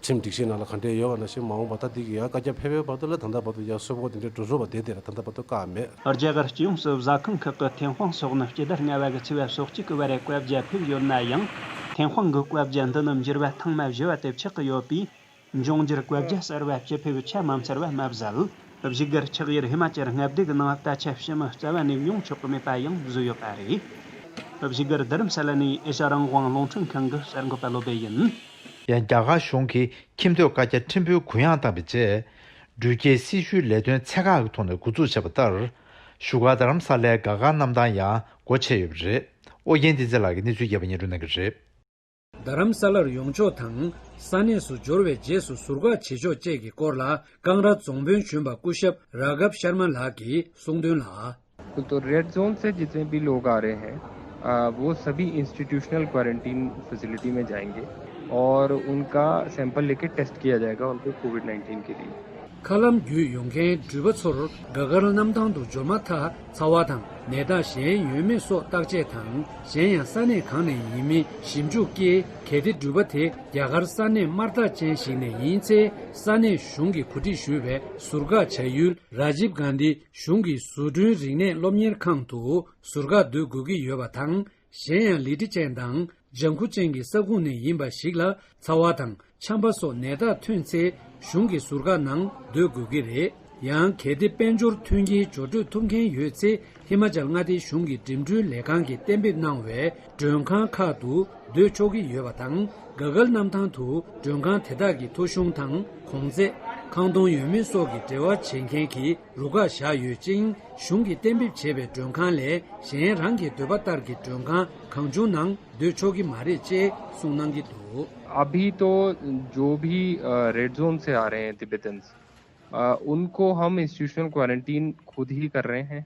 ཁྲིམས་སྒྲིག་གཞི་ནང་ལ་ག་འདྲས་ཡོད་པ་ནང་བཞིན་མ་འོངས་པ་ད་འདི་གི་ཡང་བཀའ་རྒྱ་ཕེབས་པའི་བར་དུ་ལ་ད་ལྟ་བར་དུ་ཡང་གསོལ་ཕོགས་དེ་འདྲས་འགྲོ་རོགས་པ་དེ་དེ་ལ་ད་ལྟ་བར་དུ་བཀག་མེད། རྒྱ་གར་སྤྱི་ཡོངས་སུ་ཟ་ཁང་ཁག་གི་ཐེམ་དཔོན་སོགས་ནི་སྤྱི་ཟླ་ལྔ་པ་གི་ཚེས་པ་སོ་གཅིག་གི་བར་བཀའ་རྒྱ་ཕེབས་ཡོད་ན་ཡང་། ཐེམ་དཔོན་གྱི་བཀའ་རྒྱ་འདི་ནི་འགྱུར་བ་ཐེངས་མ་བཞི་བ་དེ་ཆགས་ཀྱི་ཡོད་པས། འབྱུང་འགྱུར་བཀའ་རྒྱ་གསར་བ་སྤྱི་ཕེབས་ཆ་མ་འཚལ་བ་མ་ཟད། བཞུགས་སྒར་ཆགས་ཡུལ་ཧི་མ་ཅལ་མངའ་སྡེ་གི་ནང་ད་ཆ་ཕྱི་མི་རྩ་བ་ནས་མྱོང་ཆོག་གི་མེད་པ་ཡང་བཟོས་ཡོད་པ་རེད། བཞུགས་སྒར་རྡ་རམ་ས་ལ་ནས་ཨེ་ཤ་རང་དབང་རླུང་འཕྲིན་ཁང་གི་གསར་འགོད་པ་བློ་བྷེ་ཡིན། ཡང་རྒྱ་གར་གཞུང་གིས་ཁྱིམ་ཐོག་བཀའ་རྒྱ་ཁྲིམས་དཔོན་གུ་ཡངས་བཏང་བའི་རྗེས། འགྲུལ་སྐྱེལ་སྲི་ཞུའི་ལས་དོན་ཚད་བཀག་གི་ཐོག་ནས་འགོ་འཛུགས་བྱས་པ་ལྟར། བཞུགས་སྒར་རྡ་རམ་ས་ལའི་དགའ་སྐར་གནམ་ཐང་ཡང་སྒོ་ཕྱེ་ཡོད་པ་རེད། ཨོ་རྒྱན་བསྟན་འཛིན་ལགས་ཀྱིས་གནས་ཚུལ་རྒྱས་པ་སྙན་སྒྲོན་གནང་གི་རེད། རྡ་རམ་ས་ལར་ཡོང་ཕྱོགས་དང་ས་གནས་སུ་འབྱོར་བའི་རྗེས་སུ་ཟུར་བཀག་བྱེད་ཕྱོགས་བཅས་ཀྱི་སྐོར་ལ་ཀང་ར་རྫོང་དཔོན་གཞོན་པ་སྐུ་ཞབས་ར་གྷབ་ཤར་མ་ལགས་ཀྱིས་གསུངས་དོན་ལ། तो red zone से जितने भी लोग आ रहे हैं, आ, वो सभी institutional quarantine facility में जाएंगे और उनका सैंपल लेके टेस्ट किया जाएगा उनको कोविड नाइन्टीन के लिए। མཁའ་ལམ་བརྒྱུད་ཡོང་མཁན་འགྲུལ་པ་ཚོར་རྒྱ་གར་གནམ་ཐང་དུ་འབྱོར་མ་ཐག་ཚ་བ་དང་ནད་རྟགས་གཞན་ཡོད་མེད་སོགས་བརྟག་དཔྱད་དང་། གཞན་ཡང་ས་གནས་གང་ནས་ཡིན་མིན་ཞིབ་འཇུག་སྐྱེལ། གལ་ཏེ་འགྲུལ་པ་དེ་རྒྱ་གར་ས་གནས་དམར་རྟགས་ཅན་ཞིག་ནས་ཡིན་ཚེ། ས་གནས་གཞུང་གིས་གོ་སྒྲིག་ཞུས་པའི་ཟུར་བཀག་བྱ་ཡུལ་རཱ་ཇིབ་གྷན་དྷི་གཞུང་གི་བཟོ་སྐྲུན་རིག་གནས་སློབ་གཉེར་ཁང་དུ་ཟུར་བཀག་སྡོད་དགོས་ཀྱི་ཡོད་པ་དང་། གཞན་ཡང་ལི་ཏི་ཅན་དང་ལྗང་ཁུ་ཅན་གྱི་ས་ཁུངས་ནས་ཡིན་པ་ཞིག་ལ་ཚ་བ་དང་ཆམ་པ་སོགས་ནད་རྟགས་ཐོན་ཚེ། གཞུང་གི་ཟུར་བཀག་ནང་སྡོད་དགོས་ཀྱི་རེད། ཡང་གལ་ཏེ་དཔལ་འབྱོར་མཐུན་རྐྱེན་སྦྱོར་སྤྲོད་ཐུབ་མཁན་ཡོད་ཚེ། ཧི་མ་ཅལ་མངའ་སྡེའི་གཞུང་གི་འགྲིམ་འགྲུལ་ལས་ཁང་གིས་གཏན་འབེབས་གནང་བའི་མགྲོན་ཁང་ཁག་ཏུ་སྡོད་ཆོག་གི་ཡོད་པ་དང་། ག་གལ་གནམ་ཐང་དུ་མགྲོན་ཁང་དེ་དག་གི་ཐོ་གཞུང་དང་གོང་ཚད། ཁང་སྟོང་ཡོད་མེད་སོགས་ཀྱི་འབྲེལ་བ་བྱེད་མཁན་གྱི་རུ་ཁག་བཞག་ཡོད་ཅིང་། གཞུང་གིས་གཏན་འབེབས་བྱས་པའི་མགྲོན་ཁང་ལས་གཞན་རང་གི་འདོད་པ་ལྟར་གྱི་མགྲོན་ཁང་གང་བྱུང་ནང་སྡོད་ཆོག་གི་མ་རེད་ཅེས་གསུངས་གནང་གི་འདུག། अभी तो जो भी रेड जोन से आ रहे हैं तिब्बतन्स, उनको हम इंस्टीट्यूशनल क्वारंटीन खुद ही कर रहे हैं।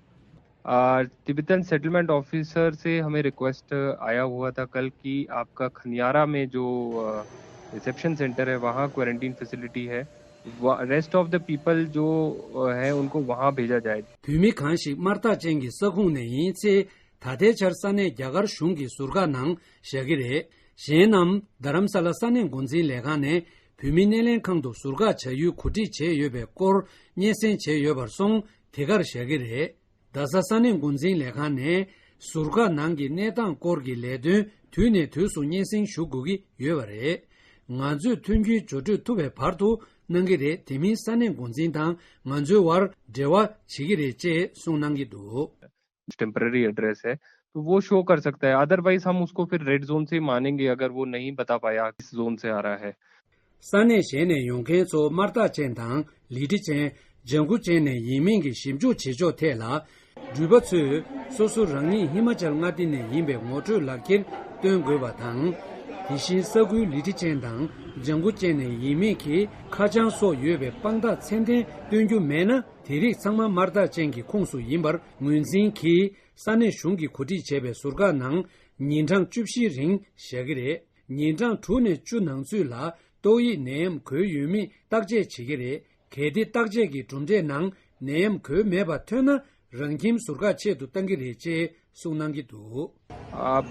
तिब्बतन सेटलमेंट ऑफिसर से हमें रिक्वेस्ट आया हुआ था कल कि आपका खनियारा में जो रिसेप्शन सेंटर है, वहाँ क्वारंटीन फैसिलिटी है। रेस्ट ऑफ द पीपल जो है, उनको वहाँ भेजा जाए। བོད་མི་གང་ཞིག་དམར་རྟགས་ཅན་གྱི་ས་ཁོངས་ནས་ཡིན་ཚེ། ད་ལྟའི་ཆར་ས་གནས་རྒྱ་གར་གཞུང་གི་ཟུར་བཀག་ནང་བཞག་གི་རེད། གཞན་རྣམས་རྡ་རམ་ས་ལ་ས་གནས་འགོ་འཛིན་ལས་ཁང་ནས་བོད་མི་སྣེ་ལེན་ཁང་དུ་ཟུར་བཀག་བྱ་ཡུལ་གོ་སྒྲིག་བྱས་ཡོད་པའི་སྐོར་སྙན་སེང་བྱས་ཡོད་པར་སོང་། དེ་གར་བཞག་གི་རེད། རྡ་ས་ས་གནས་འགོ་འཛིན་ལས་ཁང་ནས་ཟུར་བཀག་ནང་གི་གནས་སྟངས་སྐོར་གྱི་ལས་དོན་དུས་ནས་དུས་སུ་སྙན་སེང་ཞུ་དགོས་ཀྱི་ཡོད་པ་རེད། ང་ཚོས་མཐུན་རྐྱེན་སྦྱོར་སྤྲོད་ཐུབ་པའི་བར་དུ་གནང་གི་རེད། དེ་མིན་ས་གནས་འགོ་འཛིན་དང་ང་ཚོའི་བར་འབྲེལ་བ་བྱེད་ཀྱི་རེད་ཅེས་གསུངས་གནང་གི་འདུག། टेम्परेरी एड्रेस है, तो वो शो कर सकता है। अदरवाइज हम उसको फिर रेड जोन से ही मानेंगे अगर वो नहीं बता पाया किस जोन से आ रहा है। ས་གནས་གཞན་ནས་ཡོང་མཁན་ཚོ་དམར་རྟགས་ཅན་དང་ལི་ཏི་ཅན། ལྗང་ཁུ་ཅན་ནས་ཡིན་མིན་གྱི་ཞིབ་འཇུག་བྱེད་ཕྱོགས་ཐད་ལ། འགྲུལ་པ་ཚོས་སོ་སོ་རང་ཉིད་ཧི་མ་ཅལ་མངའ་སྡེ་ནས་ཡིན་པའི་ངོ་སྤྲོད་ལག་འཁྱེར་སྟོན་དགོས་པ་དང་། དེ་བཞིན་ས་ཁུལ་ལི་ཏི་ཅན་དང་ལྗང་ཁུ་ཅན་ནས་ཡིན་མིན་གྱི་ཁ་བྱང་སོགས་ཡོད་པའི་དཔང་རྟགས་ཚད་ལྡན་སྟོན་རྒྱུ་མེད་ན། དེ་རིགས་ཚང་མ་དམར་རྟགས་ཅན་གྱི་ཁོངས་སུ་ཡིན་པར་ངོས་འཛིན་གྱིས། ས་གནས་གཞུང་གིས་གོ་སྒྲིག་བྱས་པའི་ཟུར་བཀག་ནང་ཉིན་གྲངས་བཅུ་བཞིའི་རིང་བཞག་གི་རེད། ཉིན་གྲངས་དྲུག་ནས་བཅུ་ནང་ཚུད་ལ་ཏོག་དབྱིབས་ནད་ཡམས་འགོས་ཡོད་མེད་བརྟག་དཔྱད་བྱེད་ཀྱི་རེད། གལ་ཏེ་བརྟག་དཔྱད་ཀྱི་གྲུབ་འབྲས་ནང་ནད་ཡམས་འགོས་མེད་པ་ཐོན་ན། རང་ཁྱིམ་ཟུར་བཀག་ཆེད་དུ་བཏང་གི་རེད་ཅེས་གསུངས་གནང་གི་འདུག།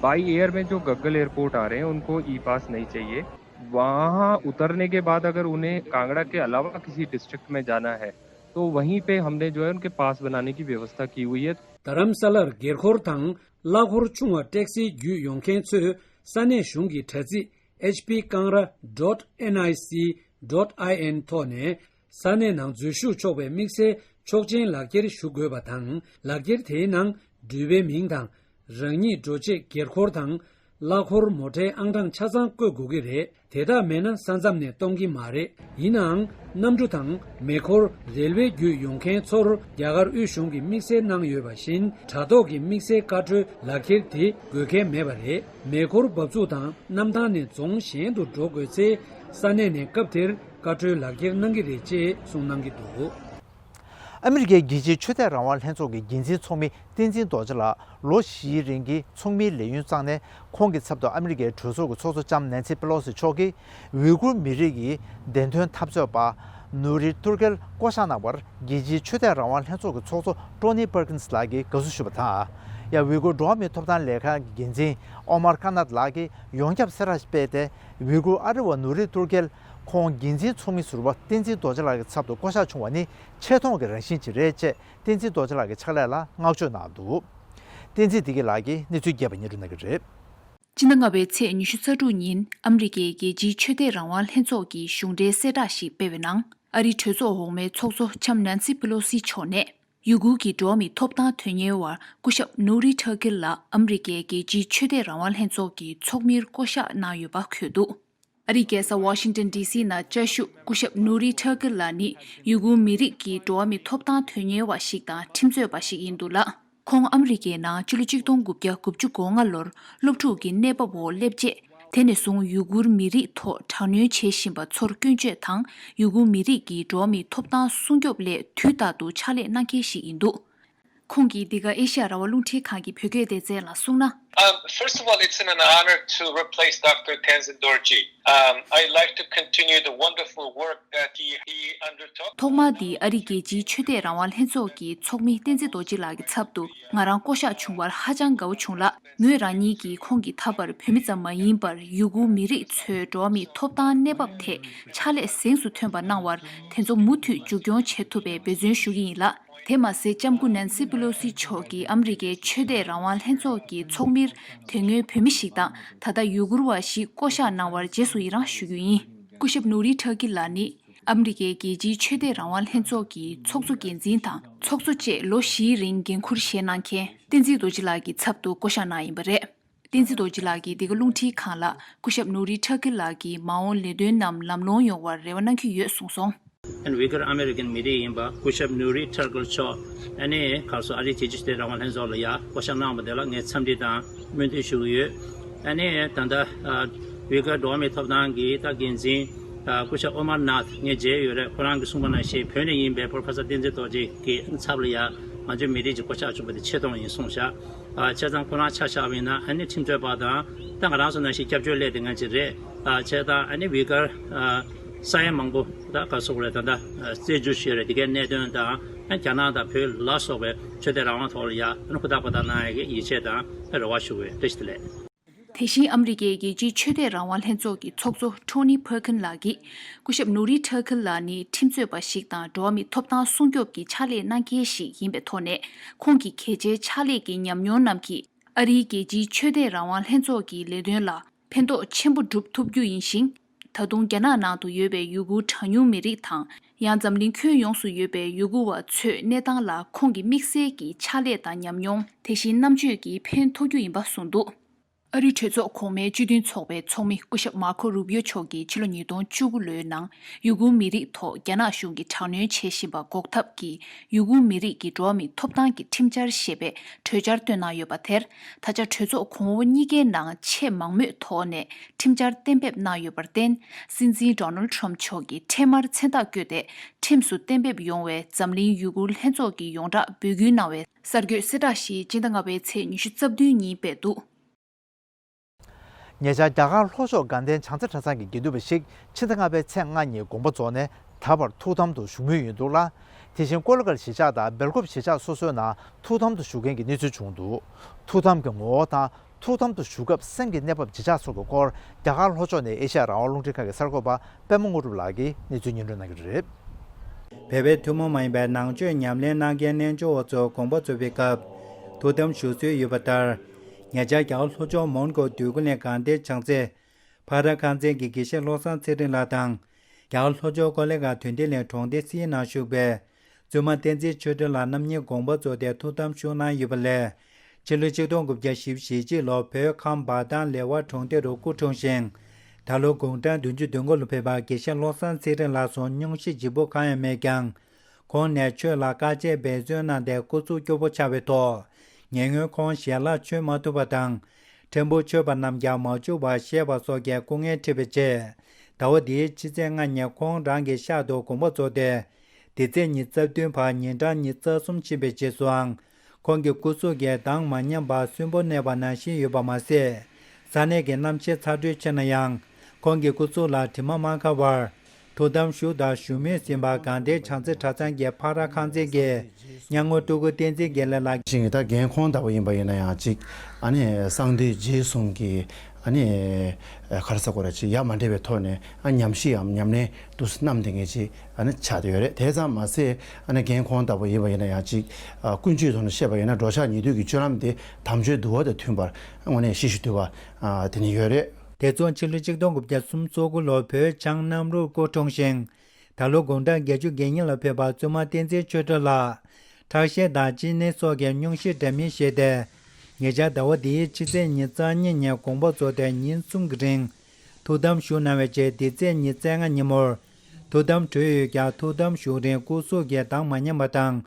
बाई एयर में जो गग्गल एयरपोर्ट आ रहे हैं उनको ई पास नहीं चाहिए। वहाँ उतरने के बाद अगर उन्हें कांगड़ा के अलावा किसी डिस्ट्रिक्ट में जाना है तो वहीं पे हमने जो है उनके पास बनाने की व्यवस्था की हुई है। རྡ་རམ་ས་ལར་སྒེར་འཁོར་དང་གླ་འཁོར་ཆུང་བ་ཊེག་སི་བརྒྱུད་ཡོང་མཁན་ཚོས་ས་གནས་གཞུང་གི་དྲ་ཚིགས་H P Kangra dot N I C dot I N ཐོག་ནས་ས་གནས་ནང་འཛུལ་ཞུགས་ཆོག་པའི་དམིགས་བསལ་ཆོག་མཆན་ལག་འཁྱེར་ཞུ་དགོས་པ་དང་། ལག་འཁྱེར་དེའི་ནང་འགྲུལ་པའི་མིང་དང་། རང་ཉིད་འགྲོ་ཆེད་སྒེར་འཁོར་དང་། གླ་འཁོར་མོ་ཊའི་ཨང་གྲངས་ཆ་ཚང་བཀོད་དགོས་ཀྱི་རེད། དེ་དག་མེད་ན་ས་མཚམས་ནས་གཏོང་གི་མ་རེད། ཡིན་ནའང་གནམ་གྲུ་དང་མེ་འཁོར། རེལ་ཝེ་བརྒྱུད་ཡོང་མཁན་ཚོར་རྒྱ་གར་དབུས་གཞུང་གིས་དམིགས་བསལ་གནང་ཡོད་པ་བཞིན། དྲ་ཐོག་གི་དམིགས་བསལ་བཀའ་འཁྲོལ་ལག་འཁྱེར་དེ་དགོས་གལ་མེད་པ་རེད། མེ་འཁོར་འབབ་ཚུགས་དང་གནམ་ཐང་ནས་རྫོང་གཞན་དུ་འགྲོ་དགོས་ཚེ། ས་གནས་ནས་སྐབས་དེར་བཀའ་འཁྲོལ་ལག་འཁྱེར་གནང་གི་རེད་ཅེས་གསུངས་གནང་གི་འདུག། ཨ་མི་རི་ཀའི་རྒྱལ་སྤྱིའི་ཆོས་དད་རང་དབང་ལྷན་ཚོགས་ཀྱི་འགན་འཛིན་ཚོགས་མི་བསྟན་འཛིན་རྡོ་རྗེ་ལགས་ལོ་བཞིའི་རིང་གི་ཚོགས་མིའི་ལས་ཡུན་བསྐྱངས་ནས། ཁོང་གི་ཚབ་ཏུ་ཨ་མི་རི་ཀའི་གྲོས་ཚོགས་ཀྱི་ཚོགས་གཙོ་ལྕམ་ནན་སི་པེ་ལོ་སི་མཆོག་གིས་ཝི་གུར་མི་རིགས་ཀྱི་བདེན་དོན་འཐབ་རྩོད་པ་ནུ་རི་ཏུར་ཀེལ་བསྐོ་གཞག་གནང་བར། རྒྱལ་སྤྱིའི་ཆོས་དད་རང་དབང་ལྷན་ཚོགས་ཀྱི་ཚོགས་གཙོ་ཀྲོ་ནི་པར་ཀིན་སི་ལགས་ཀྱིས་དགའ་བསུ་ཞུས་པ་དང་། ཡང་ཝི་གུར་འགྲོ་བ་མིའི་ཐོབ་ཐང་ལས་ཁང་གི་འགན་འཛིན་ཨོ་མར་ཀ་ནད་ལགས་ཀྱིས་ཡོངས་ཁྱབ་གསལ་བསྒྲགས་ཤིག་སྤེལ་ཏེ། ཝི་གུར་ཨ་རི་བ་ནུ་རི་ཏུར་ཀེལ་ཁོང་འགན་འཛིན་ཚོགས་མི་ཟུར་པ་བསྟན་འཛིན་རྡོ་རྗེ་ལགས་ཀྱི་ཚབ་ཏུ་བསྐོ་གཞག་བྱུང་བ་ནི་ཆེ་མཐོང་གི་རང་བཞིན་ཅིག་རེད་ཅེས། བསྟན་འཛིན་རྡོ་རྗེ་ལགས་ཀྱི་ཕྱག་ལས་ལ་བསྔགས་བརྗོད་གནང་འདུག། བསྟན་འཛིན་བདེ་སྐྱིད་ལགས་ཀྱིས་གནས་ཚུལ་རྒྱས་པ་སྙན་སྒྲོན་གནང་གི་རེད། སྤྱི་ཟླ་ལྔ་པའི་ཚེས་ཉི་ཤུ་རྩ་དྲུག་ཉིན་ཨ་མི་རི་ཀའི་རྒྱལ་སྤྱིའི་ཆོས་དད་རང་དབང་ལྷན་ཚོགས་ཀྱི་གཞུང་འབྲེལ་གསལ་བསྒྲགས་ཤིག་སྤེལ་བའི་ནང་། ཨ་རིའི་གྲོས་ཚོགས་འོག་མའི་ཚོགས་གཙོ་ལྕམ་ནན་སི་པེ་ལོ་སི་མཆོག་ནས། ཡུ་གུར་གྱི་འགྲོ་བ་མིའི་ཐོབ་ཐང་དོན་གཉེར་བ་སྐུ་ཞབས་ནུ་རི་ཐར་ཀིལ་ལགས་ཨ་མི་རི་ཀའི་རྒྱལ་སྤྱིའི་ཆོས་དད་རང་དབང་ལྷན་ཚོགས་ཀྱི་ཚོགས་མིར་བསྐོ་གཞག་གནང་ཡོད་པ་འཁོད་འདུག། ཨ་རིའི་རྒྱལ་ས་ཝ་ཤིང་ཏོན་ཌི་སི་ནང་བཅའ་བཞུགས་སྐུ་ཞབས་ནུ་རི་ཐར་ཀིལ་ལགས་ནི་ཡུ་གུར་མི་རིགས་ཀྱི་འགྲོ་བ་མིའི་ཐོབ་ཐང་དོན་གཉེར་བ་ཞིག་དང་ཁྲིམས་རྩོད་པ་ཞིག་ཡིན་འདུག་ལ། ཁོང་ཨ་མི་རི་ཀའི་ནང་ཕྱི་ལོ་གཅིག་སྟོང་དགུ་བརྒྱ་དགུ་བཅུ་གོ་ལྔ་ལོར་སློབ་ཕྲུག་གི་གནས་བབ་འོག་སླེབས་རྗེས། དེ་ནས་བཟུང་ཡུ་གུར་མི་རིགས་ཐོག་དྲག་གནོན་བྱེད་བཞིན་པ་ཚོར་སྐྱོན་བརྗོད་དང་། ཡུ་གུར་མི་རིགས་ཀྱི་འགྲོ་བ་མིའི་ཐོབ་ཐང་སྲུང་སྐྱོབ་སླད་དུས་རྟག་ཏུ་ཕྱག་ལས་གནང་མཁན་ཞིག་ཡིན་འདུག། ཁོང་གིས་འདི་ག་ཨེ་ཤ་ཡ་རང་དབང་རླུང་འཕྲིན་ཁང་གི་བོད་སྐད་སྡེ་ཚན་ལ་གསུངས་ན། Um, first of all, it's an honor to replace Doctor Tenzin Dorji. Um, I'd like to continue the wonderful work that he, he undertook. ཐོག་མར་འདི་ཨ་རིའི་རྒྱལ་སྤྱིའི་ཆོས་དད་རང་དབང་ལྷན་ཚོགས་ཀྱི་ཚོགས་མི་བསྟན་འཛིན་རྡོ་རྗེ་ལགས་ཀྱི་ཚབ་ཏུ་ང་རང་བསྐོ་གཞག་བྱུང་བར་ཧ་ཅང་དགའ་བོ་བྱུང་ལ། ངོས་རང་ཉིད་ཀྱིས་ཁོང་གི་ཐད་པར་བོད་མི་ཙམ་མ་ཡིན་པར་ཡུ་གུར་མི་རིགས་ཚོའི་འགྲོ་བ་མིའི་ཐོབ་ཐང་གནས་བབ་ཐད་ཕྱག་ལས་གཟེངས་སུ་ཐོན་པ་གནང་བར་དེ་ཚོ་མུ་མཐུད་མཇུག་སྐྱོང་བྱེད་ཐུབ་པའི་འབད་བརྩོན་ཞུ་གི་ཡིན་ལ། དེ་མ་ཟད་ལྕམ་སྐུ་ནན་སི་པི་ལོ་སི་མཆོག་གིས་ཨ་མི་རི་ཀའི་ཆོས་དད་རང་དབང་ལྷན་ཚོགས་ཀྱི་ཚོགས་མིར་དེ་སྔོན་བོད་མི་ཞིག་དང་ད་ལྟ་ཡུ་གུར་བ་ཞིག་བསྐོ་གཞག་གནང་བར་རྗེས་སུ་ཡི་རང་ཞུ་རྒྱུ་ཡིན། སྐུ་ཞབས་ནུ་རི་ཁྲ་ཀི་ལགས་ནི་ཨ་མི་རི་ཀའི་རྒྱལ་སྤྱིའི་ཆོས་དད་རང་དབང་ལྷན་ཚོགས་ཀྱི་ཚོགས་གཙོ་འགན་འཛིན་དང་ཚོགས་གཙོ་བཅས་ལོ་བཞིའི་རིང་འགན་འཁུར་བཞེས་གནང་མཁན་བསྟན་འཛིན་རྡོ་རྗེ་ལགས་ཀྱི་ཚབ་ཏུ་བསྐོ་གཞག་གནང་ཡིན་པ་རེད། བསྟན་འཛིན་རྡོ་རྗེ་ལགས་ཀྱིས་འདི་ག་རླུང་འཕྲིན་ཁང་ལ་སྐུ་ཞབས་ནུ་རི་ཁྲ་ཀི་ལགས་ཀྱི་མ་འོངས་ལས་དོན་རྣམས་ལམ་ལྷོང་ཡོང་བར་རེ་བ་གནང་གི་ཡོད་གསུངས་སོང་། ཨན་ཝི་གར་ཨ་མེ་རི་ཀན་མི་རིགས་ཡིན་པ་སྐུ་ཞབས་ནུ་རི་ཁྲར་ཀལ་མཆོག་ཨ་ནི་ག་རེ་ཟེར་ཨ་རིའི་རྒྱལ་སྤྱིའི་ཆོས་དད་རང་དབང་ལྷན་ཚོགས་ལ་ཡ་བསྐོ་གཞག་གནང་བ་དེ་ལ་ངས་འཚམས་འདྲི་དང་སྨོན་འདུན་ཞུ་གི་ཡོད། ཨ་ནི་ད་ལྟ་ཨ་ཝི་གར་འགྲོ་བ་མིའི་ཐོབ་ཐང་གི་ད་འགན་འཛིན་ཨ་སྐུ་ཞབས་ཨོ་མར་ནཱཐ་ངས་མཇལ་ཡོད་རེད། ཁོ་རང་གིས་གསུངས་པ་ནང་བཞིན་བོད་ནས་ཡིན་པའི་པོ་རོ་ཕེ་སར་བསྟན་འཛིན་རྡོ་རྗེ་གི་ཚབ་ལ་ཡ་ང་ཚོའི་མི་རིགས་ཀྱི་བསྐོ་གཞག་བྱུང་བ་དེ་ཆེ་མཐོང་ཡིན་གསུངས་ཤག་ཨ་བྱས་ཙང་ཁོ་རང་ཆ་བཞག་པ་ཡིན་ན་ཨ་ནི་ཁྲིམས་རྩོད་པ་དང་ད་ང་རང་ཚོ་ནང་བཞིན་སྐྱབས་བཅོལ་སླེབས་དེ་ང་ཅིག་རེད། ཨ་བྱས་ཙང་ཨ་ནི་ཝི་གར་ཨ་ས་ཡ་མང་པོ་ད་ག་སོག་རེད་ད་ད་རྩེད་འཇོ་ཞུས་རེད། དེ་གའི་གནད་དོན་དང་ཨ་རྒྱ་ནག་དང་བོད་ལ་སོགས་པའི་ཆོས་དད་རང་དབང་ཐོག་ལ་ཡ་ཨ་ནི་ཧུར་ཐག་པ་ཐག་གནང་ཡ་གི་ཡིད་ཆེས་དང་རེ་བ་ཞུ་གི་ཡོད། བཀྲ་ཤིས་བདེ་ལེགས། དེ་བཞིན་ཨ་མི་རི་ཀའི་རྒྱལ་སྤྱིའི་ཆོས་དད་རང་དབང་ལྷན་ཚོགས་ཀྱི་ཚོགས་གཙོ་ཊོ་ནི་པར་ཁིན་ལགས་ཀྱིས་སྐུ་ཞབས་ནུ་རི་ཁྲ་ཀི་ལགས་ནི་ཁྲིམས་རྩོད་པ་ཞིག་དང་འགྲོ་བ་མིའི་ཐོབ་ཐང་སྲུང་སྐྱོབ་ཀྱི་ཕྱག་ལས་གནང་མཁན་ཞིག་ཡིན་པའི་ཐོག་ནས་ཁོང་གི་གལ་ཆེའི་ཕྱག་ལས་ཀྱི་ཉམས་མྱོང་རྣམས་ཀྱིས་ཨ་རིའི་རྒྱལ་སྤྱིའི་ཆོས་དད་རང་དབང་ལྷན་ཚོགས་ཀྱི་ལས་དོན་ལ་ཕན་ཐོགས་ཆེན་པོ་སྒྲུབ་ཐུབ་རྒྱུ་ཡིན་ཞིང་། ད་དུང་རྒྱ་ནག་ནང་དུ་ཡོད་པའི་ཡུ་གུར་གྲངས་ཉུང་མི་རིགས་དང་ཡང་འཛམ་གླིང་ཁྱོན་ཡོངས་སུ་ཡོད་པའི་ཡུ་གུར་བ་ཚོའི་གནས་སྟངས་ལ་ཁོང་གི་དམིགས་བསལ་གྱི་ཕྱག་ལས་དང་ཉམས་མྱོང་དེ་བཞིན་རྣམ་དཔྱོད་ཀྱིས་ཕན་ཐོགས་རྒྱུ་ཡིན་པ་གསུངས་འདུག་ཨ་རིའི་གྲོས་ཚོགས་གོང་མའི་སྤྱི་མཐུན་ཚོགས་པའི་ཚོགས་མི་སྐུ་ཞབས་མར་ཁོ་རུ་པིའོ་མཆོག་གིས་ཕྱི་ལོ་ཉིས་སྟོང་བཅུ་དགུ་ལོའི་ནང་ཡུ་གུར་མི་རིགས་ཐོག་རྒྱ་ནག་གཞུང་གིས་དྲག་གནོན་བྱེད་བཞིན་པ་འགོག་ཐབས་ཀྱི་ཡུ་གུར་མི་རིགས་ཀྱི་འགྲོ་བ་མིའི་ཐོབ་ཐང་གི་ཁྲིམས་འཆར་ཞེས་པའི་གྲོས་འཆར་བཏོན་གནང་ཡོད་པ་དེར། ད་ཆ་གྲོས་ཚོགས་གོང་འོག་གཉིས་ཀའི་ནང་ཆེས་མང་མོས་ཐོག་ནས་ཁྲིམས་འཆར་གཏན་འབེབས་གནང་ཡོད་པར་བརྟེན། སྲིད་འཛིན་ཌོ་ནལ་ཌི་ཊརམ་ཕི་མཆོག་གིས་འཕྲལ་མར་མཚན་རྟགས་བཀོད་དེ་ཁྲིམས་སུ་གཏན་འབེབས་ཡོང་བའི་འཛམ་གླིང་ཡུ་གུར་ལྷན་ཚོགས་ཀྱི་ཡོངས་གྲགས་འབོད་སྐུལ་གནང་བའི་གསར་འགོད་གསལ་བསྒྲགས་ཤིག་སྤྱི་ཟླ་ལྔ་པའི་ཚེས་ཉི་ཤུ་རྩ་བདུན་ཉིན་སྤེལ་འདུག་ཉེ་ཆར་རྒྱ་གར་ལྷོ་ཕྱོགས་དགའ་ལྡན་བྱང་རྩེ་གྲྭ་ཚང་གི་དགེ་འདུན་པ་ཞིག་ཕྱི་ཟླ་ལྔ་པའི་ཚེས་ལྔ་ཉིན་དགོངས་པ་རྫོགས་ནས་ད་བར་ཐུགས་དམ་དུ་བཞུགས་མུས་ཡིན་འདུག་ལ། དེ་བཞིན་ཀོ་ལ་གྷལ་གཞིས་ཆགས་དང་སྦེལ་ཀོབ་གཞིས་ཆགས་སོ་སོའི་ནང་ཐུགས་དམ་དུ་བཞུགས་མཁན་གྱི་གནས་ཚུལ་བྱུང་འདུག་ཐུགས་དམ་གྱི་ངོ་བོ་དང་ཐུགས་དམ་དུ་བཞུགས་སྐབས་སེམས་ཀྱི་གནས་བབ་ཇི་ཆགས་སོགས་ཀྱི་སྐོར་རྒྱ་གར་ལྷོ་ཕྱོགས་ནས་ཨེ་ཤ་ཡ་རང་དབང་རླུང་འཕྲིན་ཁང་གི་གསར་འགོད་པ་པད་མ་དངོས་གྲུབ་ལགས་ཀྱིས་གནས་ཚུལ་སྙན་སྒྲོན་གནང་གི་རེད། བོད་པའི་ཐུན་མོང་མ་ཡིན་པའི་ནང་ཆོས་ཉམས་ལེན་གནང་མཁན་རྣལ་འབྱོར་བ་ཚོ་དགོངས་པ་རྫོགས་པའི་སྐབས་ཐུགས་དམ་བཞུགས་སྲོལ་ཡོད་པ་ལྟར། ཉེ་ཆར་རྒྱ་གར་ལྷོ་ཕྱོགས་མོན་གྷོ་འདོད་རྒུ་གླིང་དགའ་ལྡན་བྱང་རྩེ་ཕ་ར་ཁང་ཚན་གྱི་དགེ་བཤེས་བློ་བཟང་ཚེ་རིང་ལགས་དང་། རྒྱ་གར་ལྷོ་ཕྱོགས་ཀོ་ལེ་གྷལ་དོན་ལྡན་གླིང་གྲོང་སྡེ་སིའི་ནང་བཞུགས་པའི་བཙུན་མ་བསྟན་འཛིན་ཆོས་སྒྲོན་ལགས་རྣམ་གཉིས་དགོངས་པ་རྫོགས་ཏེ་ཐུགས་དམ་བཞུགས་གནང་ཡོད་པ་ལས། ཕྱི་ལོ་ཆིག་སྟོང་དགུ་བརྒྱ་བཞི་བཅུ་ཞེ་གཅིག་ལོར་བོད་ཁམས་བར་ཐང་ལེ་དབར་གྲོང་སྡེ་རུ་སྐུ་འཁྲུངས་ཤིང་། ད་ལོ་དགུང་གྲངས་བདུན་ཅུ་དོན་དགུ་ལ་ཕེབས་པ་དགེ་བཤེས་བློ་བཟང་ཚེ་རིང་ལགས་སུ་སྙུང་གཞི་ལྗིད་པོ་གང་ཡང་མེད་ཀྱང་། ཁོང་ནས་ཆོས་ལ་དཀའ་སྤྱད་འབད་བརྩོན་གནང་སྟེ་སྐུ་གཟུགས་སྐྱོ་པོ་ཆགས་པའི་ཐོག་ཉེ་སྔོན་ཁོང་ཞལ་ལག་མཆོད་མ་ཐུབ་པ་དང་། ཕྲན་བུ་མཆོད་པ་རྣམས་ཀྱང་མ་བྱུང་བར་བཤད་པ་སོགས་ཀྱི་སྐུ་ངལ་འཕྲད་པའི་རྗེས། ཟླ་བ་འདིའི་ཕྱི་ཚེས་ལྔ་ཉིན་ཁོང་རང་གི་ཤག་ཏུ་དགོངས་པ་རྫོགས་ཏེ། འདི་ཚེས་ཉི་ཤུ་རྩ་བདུན་བར་ཉིན་གྲངས་ཉི་ཤུ་རྩ་གསུམ་ཕྱིན་པའི་རྗེས་སུའང་། ཁོང་གི་སྐུ་གཟུགས་ཀྱི་མདངས་མ་ཉམས་པར་གསོན་པོ་གནས་པ་ནང་བཞིན་ཡོད་པ་མ་ཟད། ས་གནས་ཀྱི་གནམ་གཤིས་ཚ་དྲོད་ཆེ་ན་ཡང་། ཁོང་གི་སྐུ་གཟུགས་ལ་དྲི་མ་མ་འཁར་བར། ཐུགས་དམ་བཞུགས་དང་བཞུགས་མུས་ཟིན་པ་དགའ་ལྡན་བྱང་རྩེ་གྲྭ་ཚང་གི་ཕ་ར་ཁང་ཚན་གྱི་སྙན་ངག་སྤྲུལ་སྐུ་བསྟན་འཛིན་དགེ་ལེགས་ལགས། ཞིང་གི་ད་རྒན་ཁོང་ལྟ་བུ་ཡིན་པ་ཡིན་ན་ཡང་ཅིག་ཨ་ནི་གསང་འདུས་རྗེས་གསུམ་གྱི་ཨ་ནི་ག་རེ་ཟེར་དགོས་རེད། ཅིག་ཡ་མ་བྲལ་བའི་ཐོག་ནས་ཨ་ཉམས་ཞིབ་ཡམ་ཉམས་ལེན་དུ་བསྣམས་ཏེ་ངས་ཅིག་ཨ་ནི་ཆགས་བསྡད་ཡོད་རེད། དེ་ཙམ་མ་ཟད་ཨ་ནི་རྒན་ཁོང་ལྟ་བུ་ཡིན་པ་ཡིན་ན་ཡང་ཅིག་ཨ་ཀུན་སྤྱོད་ཐོག་ནས་བཤད་པ་ཡིན་ན་འགྲོ་འཆག་ཉལ་འདུག་གི་སྤྱོད་ལམ་དེ་དམ་ཆོས་འདུལ་བ་དང་མཐུན་པར་དངོས་གནས་གཤིས་ཤུགས་འདུལ་བ་ཨ་དེ་ནི་ཡོད་རེད། དེ་མཚུངས་ཕྱི་ལོ་ཆིག་སྟོང་དགུ་བརྒྱ་སུམ་ཅུ་སོ་དགུ་ལོར་བོད་བྱང་གནམ་རུ་སྐུ་འཁྲུངས་ཤིང་། ད་ལོ་དགུང་གྲངས་བརྒྱད་ཅུ་གྱ་གཉིས་ལ་ཕེབས་པ་བཙུན་མ་བསྟན་འཛིན་ཆོས་སྒྲོན་ལགས། ཁྲག་ཤེད་དང་གཅིན་སྙི་སོགས་ཀྱི་སྙུང་གཞི་འདྲ་མིན་བཞེས་ཏེ། ཉེ་ཆར་ཟླ་བ་འདིའི་ཕྱི་ཚེས་ཉེར་གཉིས་ཉིན་དགོངས་པ་རྫོགས་ཏེ་ཉིན་གསུམ་གྱི་རིང་། ཐུགས་དམ་བཞུགས་གནང་བའི་རྗེས་འདི་ཚེས་ཉེར་ལྔ་ཉིན་མོར། ཐུགས་དམ་གྲོལ་ཡོད་ཀྱང་ཐུགས་དམ་བཞུགས་རིང་སྐུ་གཟུགས་ཀྱི་མདངས་མ་ཉམས་པ་དང་།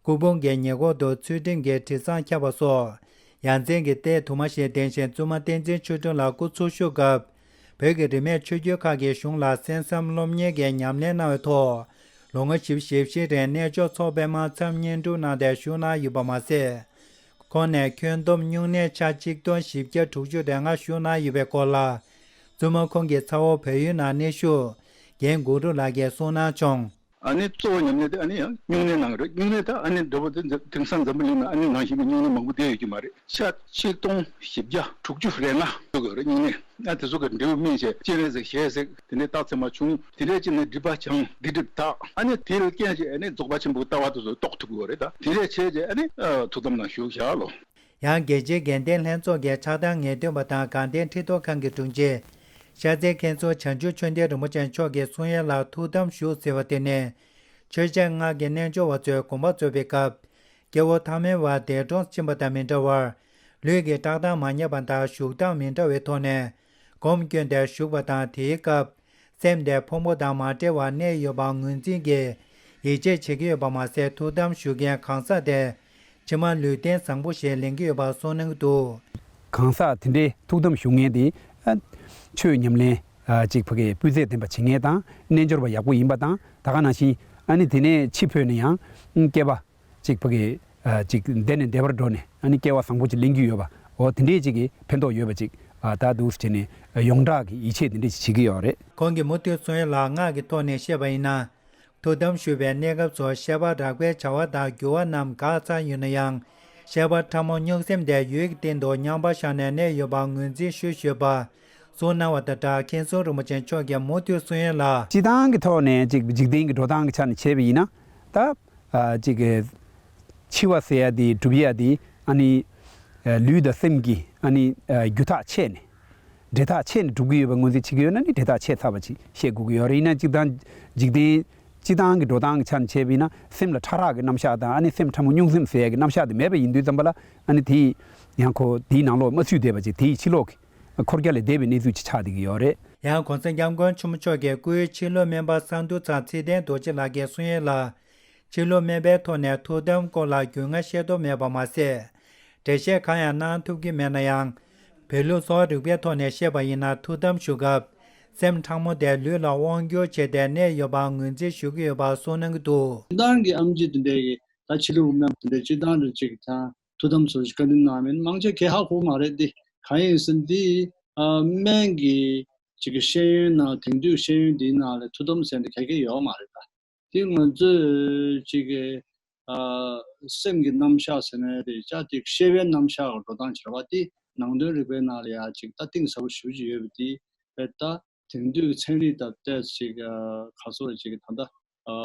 སྐུ་ཕུང་གི་ཉེ་འཁོར་དུ་ཚུལ་ཁྲིམས་ཀྱི་དྲི་བཟང་ཁྱབ་པ་སོགས། ཡ་མཚན་གྱི་ལྟས་དུ་མ་ཞིག་ལྡན་ཞིང་བཙུན་མ་བསྟན་འཛིན་ཆོས་སྒྲོན་ལགས་སྐུ་འཚོ་བཞུགས་སྐབས། བོད་ཀྱི་རིས་མེད་ཆོས་བརྒྱུད་ཁག་གི་གཞུང་ལ་གསན་བསམ་སློབ་གཉེར་གྱི་ཉམས་ལེན་གནང་བའི་ཐོག་ལོ་ངོ་བཞི་བཅུ་ཞེ་བཞི་རིང་གནས་མཆོག་ཚོགས་པའི་དམག་མཚམས་བརྙན་འཕྲིན་ནང་དུ་བཞུགས་གནང་ཡོད་པ་མ་ཟད། ཁོང་ནས་ཁྱོན་བསྡོམས་སྨྱུང་གནས་ཆ་གཅིག་སྟོང་བཞི་བརྒྱ་དྲུག་ཅུ་རེ་ལྔ་ཞུ་གནང་ཡོད་པའི་སྐོར་ལ། བཙུན་མ་ཁོང་གི་ཚ་བོ་བལ་ཡུལ་ནང་གནས་བཞུགས་རྒན་གུ་རུ་ལགས་ཀྱིས་གསུངས་གནང་བྱུང་། ཨ་ནི་གཙོ་བོ་ཉམས་ལེན་དེ་ཨ་ནི་ཡང་སྨྱུང་གནས་གནང་གི་རེད། སྨྱུང་གནས་ད་ཨ་ནི་འདྲ་པོ་དེ་དེང་སང་འཛམ་བུ་གླིང་ན་ཨ་ནི་ནང་བཞིན་གྱི་སྨྱུང་གནས་མང་པོ་བསྡད་ཡོད་ཀྱི་མ་རེད། ཤ་ཆིག་སྟོང་བཞི་བརྒྱ་དྲུག་ཅུ་རེ་ལྔ་ཡོད་དགོས་རེད། སྨྱུང་གནས་ཨ་དེ་ཚོ་གི་འབྲས་བུ་སྨིན་བྱས་སྤྱན་རས་གཟིགས་ཞལ་གཟིགས་དེ་འདྲའི་རྟགས་མཚན་མ་བྱུང་། དེ་འདྲའི་ཅི་ནས་སྒྲིབ་པ་བྱང་སྡིག་སྒྲིབ་དག་ཨ་ནི་དེ་ལ་རྐྱེན་བྱས་ཨ་ནི་རྫོགས་པ་ཆེན་པོའི་ལྟ་བ་དེ་ཚོ་རྟོགས་ཐུབ་དགོས་རེད། ད་དེ་འདྲས་བྱས་རྗེས་ཨ་ནི་ཐུགས་དམ་ནང་བཞུགས་བཞག་ལོ། ཡང་རྒྱལ་སྤྱིའི་དགེ་ལྡན་ལྷན་ཚོགས་ཀྱི་ཆགས་སྡང་ངེས་སྟོན་པ་དང་དགའ་ལྡན་ཁྲི་ཐོག་ཁང་གི་དྲུང་ཆེ། ཤར་རྩེ་མཁན་ཟུར་བྱང་ཆུབ་ཆོས་ལྡན་རིན་པོ་ཆེ་མཆོག་གིས་གསུང་ཡ་ལ་ཐུགས་དམ་བཞུགས་ཟེར་བ་དེ་ནི། ཆོས་བཤད་སྔགས་ཀྱི་རྣལ་འབྱོར་བ་ཚོས་དགོངས་པ་རྫོགས་པའི་སྐབས། སྐྱེ་བོ་ཐ་མལ་བ་འདས་གྲོངས་ཕྱིན་པ་དང་མི་འདྲ་བར། ལུས་ཀྱི་བཀྲག་མདངས་མ་རྙེད་པ་དང་བཞུགས་སྟངས་མི་འདྲ་བའི་ཐོག་ནས། སྒོམ་སྐྱོན་ཏེ་བཞུགས་པ་དང་དེའི་སྐབས། སེམས་དེ་ཕུང་པོ་དང་མ་བྲལ་བར་གནས་ཡོད་པ་ངོས་འཛིན་གྱིས་ཡིད་ཆེས་བྱེད་ཀྱི་ཡོད་པ་མ་ཟད། ཐུགས་དམ་བཞུགས་མཁན་གང་ཟག་དེ་ཕྱི་མ་ལུས་རྟེན་བཟང་པོ་ཞིག་ལེན་གྱི་ཡོད་པ་གསུངས་གནང་གི་འདུག་གང་ཟག་དེ་འདྲའི་ཐུགས་དམ་བཞུགས་མཁན་དེ་ཨ་ཆོས་ཉམས་ལེན་ཨ་ཅིག་ཕ་གི་སྤུས་ཚད་ལྡན་པ་བྱེད་མཁན་དང་རྣལ་འབྱོར་པ་ཡག་པོ་ཡིན་པ་དང་། ད་ག་ནང་བཞིན་ཨ་ནི་དེ་ནས་འཆི་འཕོས་ནས་ཡང་སྐྱེས་པ་ཅིག་ཕ་གི་ཨ་ཅིག་བདེ་ནས་བདེ་བར་འགྲོ་ནས་ཨ་ནི་སྐྱེ་བ་བཟང་པོ་ཅིག་ལེན་རྒྱུ་ཡོད་པ། འོ་དེ་འདྲས་ཅིག་གིས་ཕན་ཐོགས་ཡོད་པ་ཅིག་ཨ་ད་འདུག་སེ་བྱས་ནས་ཡོངས་གྲགས་ཀྱི་ཡིད་ཆེས་དེ་འདྲས་ཅིག་བྱེད་ཀྱི་ཡོད་རེད། ཁོང་གིས་མུ་མཐུད་གསུང་ཡ་ལ་སྔགས་ཀྱི་ཐོག་ནས་བཤད་པ་ཡིན་ན། ཐུགས་དམ་བཞུགས་པའི་གནས་སྐབས་སུ་བཤད་པ་རགས་པའི་བྱ་བ་དང་འགྱུར་བ་རྣམས་འགག་ཚར་ཡོད་ན་ཡང་། བཤད་པ་ཕྲ་མོ་སྨྱུག་སེམས་དེ་ཡུལ་གྱི་སྟེང་དུ་མཉམ་པར་བཞག་ནས་གནས་ཡོད་པ་ངོས་འཛིན་ཞུ་ཞུས་པ། གསུང་གནང་བ་དང་སྦྲགས་མཁན་ཟུར་རིན་པོ་ཆེ་མཆོག་གིས་མུ་མཐུད་གསུང་ཡ་ལ། སྤྱི་བཏང་གི་ཐོག་ནས་ཅིག་འཇིག་རྟེན་གྱི་འགྲོ་སྟངས་ཀྱི་ཆ་ནས་བྱས་པ་ཡིན་ན། ད་ཨ་ཅིག་གི་འཆི་བ་ཟེར་ཡ་དེ་སྒྲུབ་ཡ་དེ་ཨ་ནི་ཨ་ལུས་དང་སེམས་ཀྱི་ཨ་ནི་ཨ་རྒྱུ་ཐག་ཆད་ནས་འབྲེལ་ཐག་ཆད་ནས་སྒྲུབ་ཀྱི་ཡོད་པ་ངོས་འཛིན་བྱེད་ཀྱི་ཡོད་ན་ནི་འབྲེལ་ཐག་ཆད་ཚར་བ་ཅིག་བཤད་དགོས་ཀྱི་ཡོད་རེད། ཡིན་ན་སྤྱི་བཏང་འཇིག་རྟེན་སྤྱི་བཏང་གི་འགྲོ་སྟངས་ཀྱི་ཆ་ནས་བྱས་པ་ཡིན་ན། སེམས་ལ་ཕྲ་རགས་ཀྱི་རྣམ་གཞག་དང་ཨ་ནི་སེམས་ཕྲ་མོ་སྨྱུག་སེམས་ཟེར་ཡ་གི་རྣམ་གཞག་དེ་མེད་པ་ཡིན་དུས་ཙམ་པ་ལ། ཨ་ནི་དེ་ཡང་ཁོ་དེའི་ནང་ལོགས་མ་ཚུད་བསྡད་པ་ཅིག་དེའི་ཕྱི་ལོགས་ཀྱི་འཁོར་རྒྱ་ལས་འདས་པའི་གནས་ཚུལ་ཅིག་ཆགས་བསྡད་ཀྱི་ཡོད་རེད། ཡང་༸གོང་ས་༸སྐྱབས་མགོན་ཆེན་པོ་མཆོག་གིས་སྐུའི་ཕྱི་ལུས་སྨན་པ་གསང་འདུས་ཚང་ཚེ་བརྟན་རྡོ་རྗེ་ལགས་ཀྱིས་གསུང་ཡས་ལ། ཕྱི་ལུས་སྨན་པའི་ཐོག་ནས་ཐུགས་དམ་སྐོར་ལ་རྒྱུས་མངའ་ཤེས་རྟོགས་མེད་པ་མ་ཟད། འགྲེལ་བཤད་གང་ཡང་གནང་ཐུབ་ཀྱི་མེད་ན་ཡང་། བོད་ལུགས་གསོ་བ་རིག་པའི་ཐོག་ནས་བཤད་པ་ཡིན་ན། ཐུགས་དམ་བཞུགས་སྐབས་སེམས་ཕྲ་མོ་དེ་ལུས་ལ་དབང་བསྒྱུར་བྱས་ཏེ་གནས་ཡོད་པ་ངོས་འཛིན་ཞུ་གི་ཡོད་པ་གསུངས་གནང་གི་འདུག་སྤྱི་བཏང་གི་ཨེམ་ཆི་དེ་འདྲའི་གི་ད་ཕྱི་ལུས་སྨན་པ་དེ་འདྲའི་སྤྱི་བཏང་རེ་ཅིག་དང་ཐུགས་དམ་སོགས་ཤིག་བཀའ་འདྲི་གནང་མིན་མང་ཆེ་གས་ཧ་གོ་མ་རེད་དེ། གང་ཡིན་ཟེར་ན་འདི་ཨ་སྨན་གྱི་ཅིག་གི་ཤེས་ཡོན་ནང་དེང་དུས་ཤེས་ཡོན་འདིའི་ནང་ལ་ཐུགས་དམ་ཟེར་འདི་ག་གེ་ཡོད་མ་རེད་ད། དེ་ང་ཚོས་ཅིག་གི་ཨ་སེམས་ཀྱི་རྣམ་གཞག་ཟེར་ན་རེད་ཅག་དེ་ཤེས་པའི་རྣམ་གཞག་གི་འགྲོ་སྟངས་བྱེད་པ་དེ་ནང་དོན་རིག་པའི་ནང་ལ་ཡང་ཅིག་ད་གཏིང་ཟབ་པོ་ཞེ་པོ་ཅིག་ཡོད་པ་དེ་རེད་ད། དེང་དུས་ཀྱི་ཚན་རིག་དང་བལྟས་ཅིག་ཨ་ག་སོགས་ཅིག་ད་ལྟ་ཨ་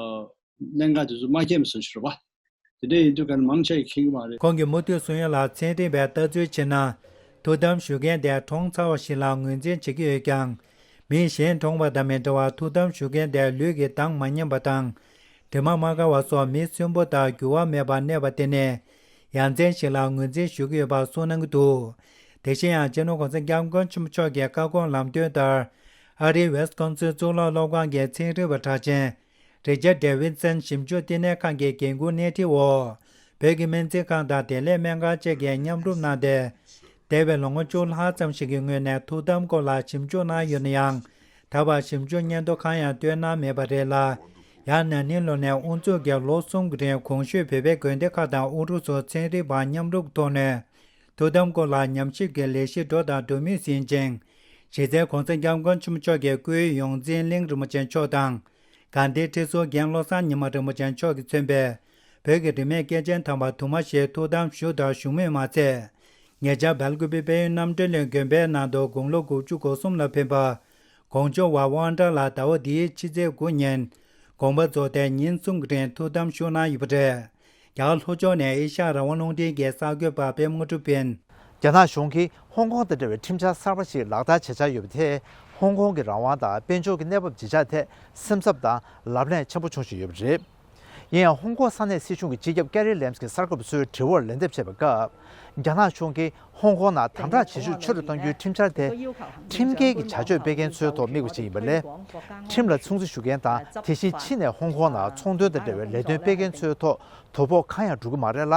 གནད་འགག་དེ་ཚོ་མ་མཁྱེན་པ་བཟོ་ཞིག་རེད་པ། དེ་འདྲ་ཡིན་དུས་ཀ་ནས་མང་ཆེ་གིས་མཁྱེན་གྱི་མ་རེད། ཁོང་གིས་མུ་མཐུད་གསུང་ཡ་ལ། ཚན་རིག་པས་ལྟ་ཚུལ་བྱས་ན། ཐུགས་དམ་བཞུགས་མཁན་དེ་གྲོངས་ཚར་བ་ཞིག་ལ་ངོས་འཛིན་བྱེད་ཀྱི་ཡོད་ཀྱང་། མི་གཞན་གྲོངས་པ་དང་མི་འདྲ་བར་ཐུགས་དམ་བཞུགས་མཁན་དེ་ལུས་ཀྱི་མདངས་མ་ཉམས་པ་དང་། དྲི་མ་མ་འགགས་པ་སོགས་མི་གསོན་པོ་དང་འགྱུར་བ་མེད་པར་གནས་པ་དེ་ནི་ཡ་མཚན་ཞིག་ལ་ངོས་འཛིན་ཞུ་གི་ཡོད་པ་གསུངས་གནང་གི་འདུག་དེ་བཞིན་ཡང་སྤྱི་ནོར་༸གོང་ས་༸སྐྱབས་མགོན་ཆེན་པོ་མཆོག་གི་བཀའ་དགོངས་ལམ་སྟོན་ལྟར། ཨ་རིའི་ཝེ་སི་ཀོན་སིན་གཙུག་ལག་སློབ་ཁང་གི་ཚན་རིག་པ་གྲགས་ཅན་རི་ཅར་ཌེ་ཝིད་སན་ཞིབ་འཇུག་བསྟི་གནས་ཁང་གི་འགན་འཁུར་སྣེ་ཁྲིད་འོག་བོད་ཀྱི་སྨན་རྩིས་ཁང་དང་བདེ་ལེགས་སྨན་ཁང་བཅས་ཀྱིས་མཉམ་རུབ་གནང་སྟེ། འདས་པའི་ལོ་ངོ་བཅུ་ལྷག་ཙམ་ཞིག་གི་སྔོན་ནས་ཐུགས་དམ་སྐོར་ལ་ཞིབ་འཇུག་གནང་ཡོད་ན་ཡང་། ད་བར་ཞིབ་འཇུག་སྙན་ཐོ་གང་ཡང་བཏོན་གནང་མེད་པ་རེད་ལ། ཡང་ན་ནིང་ལོ་ནས་དབུ་འཛུགས་ཀྱིས་ལོ་གསུམ་གྱི་རིང་གོང་ཞུས་བོད་པའི་དགོན་སྡེ་ཁག་དང་ཨུ་རུ་སུ་ཚན་རིག་པ་མཉམ་རུབ་ཐོག་ནས་ཐུགས་དམ་སྐོར་ལ་ཉམས་ཞིབ་ཀྱི་ལས་གཞི་འགྲོ་དང་འགྲོ་མུས་ཡིན་ཅིང་། གཞི་རྩའི་༸གོང་ས་༸སྐྱབས་མགོན་ཆེན་པོ་མཆོག་གི་སྐུའི་ཡོངས་འཛིན་གླིང་རིན་པོ་ཆེ་མཆོག་དང་། དགའ་ལྡན་ཁྲི་ཟུར་རྒན་བློ་བཟང་ཉི་མ་རིན་པོ་ཆེ་མཆོག་གིས་མཚོན་པའི་བོད་ཀྱི་རིས་མེད་སྐྱེས་ཆེན་དམ་པ་དུ་མ་ཞིག་ཐུགས་དམ་བཞུགས་དང་བཞུགས་མུས་མ་ཚད། ཉེ་ཆར་སྦེལ་ཀོབ་པའི་དཔལ་ཡོན་རྣམ་གྲོལ་གླིང་དགོན་པའི་ནང་དུ་དགུང་ལོ་དགུ་བཅུ་གོ་གསུམ་ལ་ཕེབས་པ། དགོངས་མཆོག་བ་དབང་གྲགས་ལགས་ཟླ་བ་འདིའི་ཕྱི་ཚེས་དགུ་ཉིན་དགོངས་པ་རྫོགས་ཏེ་ཉིན་གསུམ་གྱི་རིང་ཐུགས་དམ་བཞུགས་གནང་ཡོད་པ་རེད། རྒྱ་གར་ལྷོ་ཕྱོགས་ནས་ཨེ་ཤ་ཡ་རང་དབང་རླུང་འཕྲིན་གྱི་གསར་འགོད་པ་པད་མ་དངོས་གྲུབ་ཡིན། རྒྱ་ནག་གཞུང་གིས་ཧོང་ཀོང་དང་འབྲེལ་བའི་ཁྲིམས་འཆར་གསར་པ་ཞིག་ལག་བསྟར་བྱེད་འཆར་ཡོད་པ་དེས་ཧོང་ཀོང་གི་རང་དབང་དང་དཔལ་འབྱོར་གྱི་གནས་བབ་ཇི་ཆགས་ཐད་སེམས་འཚབ་དང་ལབ་གླེང་ཆེན་པོ་འབྱུང་བཞིན་ཡོད་པ་རེད། ཡིན་ཡང་ཧོང་ཀོང་ས་གནས་སྲིད་གཞུང་གི་སྤྱི་ཁྱབ་ཀེ་རི་ལེམ་སི་གིས་གསར་འགོད་པ་ཚོའི་དྲི་བར་ལན་འདེབས་བྱས་པའི་སྐབས། རྒྱ་ནག་གཞུང་གིས་ཧོང་ཀོང་ནང་དམ་དྲག་བྱེད་ཤུགས་ཆེ་རུ་གཏོང་རྒྱུའི་ཁྲིམས་འཆར་དེ་ཁྲིམས་འགལ་གྱི་བྱ་སྤྱོད་སྤེལ་མཁན་ཚོའི་ཐོག་དམིགས་པ་ཞིག་ཡིན་པ་ལས། ཁྲིམས་ལ་སྲུང་བརྩི་ཞུ་མཁན་དང་དེ་བཞིན་ཕྱི་ནས་ཧོང་ཀོང་ནང་ཚོང་དོན་དང་འབྲེལ་བའི་ལས་དོན་སྤེལ་མཁན་ཚོའི་ཐོག་དོ་ཕོག་གང་ཡང་འགྲོ་གི་མ་རེད་ལ།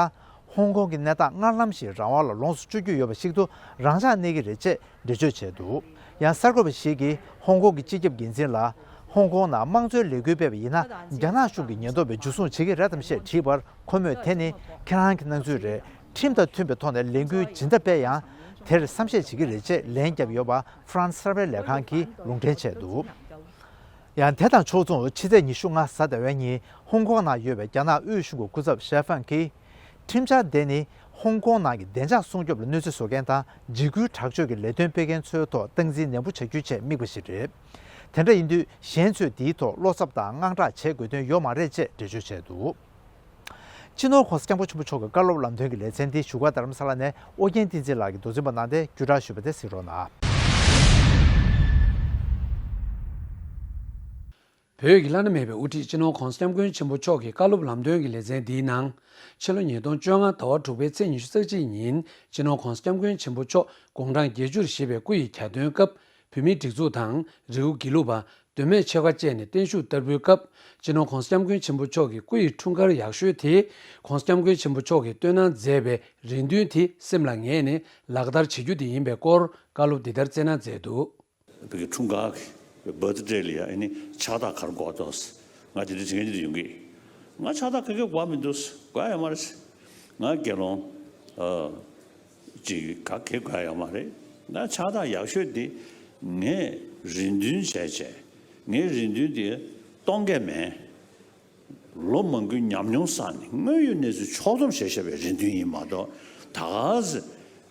ཧོང་ཀོང་གི་གནས་སྟངས་སྔར་ལམ་བཞིན་རང་དབང་ལ་ལོངས་སུ་སྤྱོད་རྒྱུ་ཡོད་པ་ཞིག་ཏུ་རང་འཇགས་གནས་ཀྱི་རེད་ཅེས་འགྲེལ་བརྗོད་བྱས་འདུག་ཡང་གསར་འགོད་པ་ཞིག་གིས་ཧོང་ཀོང་གི་སྤྱི་ཁྱབ་འགན་འཛིན་ལ། ཧོང་ཀོང་ནང་དམངས་གཙོའི་ལས་འགུལ་སྤེལ་བ་ཡིན་ན། རྒྱ་ནག་གཞུང་གི་ཉེན་རྟོག་པས་འཇུ་བཟུང་བྱེད་ཀྱི་རེད་དམ་ཞེས་དྲིས་པར། ཁོ་མོས་དེ་ནི་ཁྱེད་རང་གི་སྣང་ཚུལ་རེད། ཁྲིམས་དང་མཐུན་པའི་ཐོག་ནས་ལས་འགུལ་ཇི་འདྲ་སྤེལ་ཡང་། དེར་བསམ་ཤེས་བྱེད་ཀྱི་རེད་ཅེས་ལན་བརྒྱབ་ཡོད་པ། ཧྥ་རན་སི་གསར་སྤེལ་ལས་ཁང་གིས་ལུང་འདྲེན་བྱས་འདུག་ཡང་དེ་དང་ཕྱོགས་མཚུངས། ཕྱི་ཚེས་ཉི་ཤུ་ལྔ་གཟའ་ཟླ་བའི་ཉིན། ཧོང་ཀོང་ནང་ཡོད་པའི་རྒྱ་ནག་དབུས་གཞུང་གི་སྐུ་ཚབ་ཞའེ་ཧྥང་གིས། ཁྲིམས་འཆར་དེ་ནི་ཧོང་ཀོང་ནང་གི་བདེ་འཇགས་སྲུང་སྐྱོབ་ལ་གནོད་འཚེ་བཟོ་མཁན་དང་། འཇིགས་སྐུལ་དྲག་སྤྱོད་ཀྱི་ལས་དོན་སྤེལ་མཁན་ཚོའི་ཐོག་སྟངས་འཛིན་ནན་པོ་བྱ་རྒྱུའི་ཆེད་དམིགས་པ་ཞིག་རེད། དེ་འདྲ་ཡིན་དུས། གཞན་ཚོས་དེའི་ཐོག་བློ་འཚབ་དང་དངངས་སྐྲག་བྱེད་དགོས་དོན་ཡོད་མ་རེད་ཅེས་འགྲེལ་བརྗོད་བྱས་འདུག་སྤྱི་ནོར་༸གོང་ས་༸སྐྱབས་མགོན་ཆེན་པོ་མཆོག་གི་བཀའ་སློབ་ལམ་སྟོན་གྱི་ལེ་ཚན་འདི་བཞུགས་སྒར་རྡ་རམ་ས་ལ་ནས་ཨོ་རྒྱན་བསྟན་འཛིན་ལགས་ཀྱིས་མདོ་འཛིན་པ་གནང་སྟེ་བརྒྱུད་བསྒྲགས་ཞུས་པ་དེ་གཟིགས་རོགས་གནང་། བོད་ཀྱི་བླ་ན་མེད་པའི་དབུ་ཁྲིད་སྤྱི་ནོར་༸གོང་ས་༸སྐྱབས་མགོན་ཆེན་པོ་མཆོག་གི་བཀའ་སློབ་ལམ་སྟོན་གྱི་ལེ་ཚན་འདིའི་ནང་། ཕྱི་ལོ་ཉིས་སྟོང་བཅོ་ལྔ་ཟླ་བ་དྲུག་པའི་ཚེས་ཉི་ཤུ་རྩ་གཅིག་ཉིན། སྤྱི་ནོར་༸གོང་ས་༸སྐྱབས་མགོན་ཆེན་པོ་མཆོག་དགུང་གྲངས་བརྒྱད་ཅུར་བཞེས་པའི་སྐུ་ཡི་གྱ་སྟོན་སྐབས། བོད་མིའི་སྒྲིག་འཛུགས་དང་རི་བོ་དགེ་ལུགས་པ། མདོ་སྨད་ཆོལ་ཁ་བཅས་ནས་བརྟན་བཞུགས་བསྟར་འབུལ་སྐབས། སྤྱི་ནོར་༸གོང་ས་༸སྐྱབས་མགོན་ཆེན་པོ་མཆོག་གི་སྐུ་ཡི་འཁྲུངས་སྐར་ཡག་ཤོས་དེ། ༸གོང་ས་༸སྐྱབས་མགོན་ཆེན་པོ་མཆོག་གིས་བཏོན་གནང་མཛད་པའི་རེ་འདུན་དེ་སེམས་ལ་ངེས་ནས་ལག་བསྟར་བྱེད་རྒྱུ་དེ་ཡིན་པའི་སྐོར་བཀའ་སློབ་འདི་ལྟར་སྩལ་གནང་མཛད་འདུག་བོད་ཀྱི་འཁྲུངས་སྐར་གྱི་བར་ཐི་ཌེ་ལ་ཡ་ཨ་ནི་ཕྱག་རྟགས་ག་རེ་དགོས་འདུག་ང་དེ་འདྲ་དྲི་མཁན་ཅིག་ཡོང་གི། ང་ཕྱག་རྟགས་ག་གེ་དགོས་མི་འདུག་དགོས་ཡོད་མ་རེད། ང་དགེ་སློང་ཨ་ཅིག་ག་གེ་དགོས་ཡོད་མ་རེད། ང་ཕྱག་རྟགས་ཡག་ཤོས་དེ་ངས་རེ་འདུན་བྱས་བྱས། ངའི་རེ་འདུན་དེ་སྟོང་སྐད་མིན། ལོ་མང་པོའི་ཉམས་མྱོང་བསགས་ནས་དངོས་ཡོད་གནས་ཚུལ་ཕྱོགས་བསྡོམས་བྱས་བཞག་པའི་རེ་འདུན་ཡིན་མ་གཏོགས། ད་ག་ཟེ་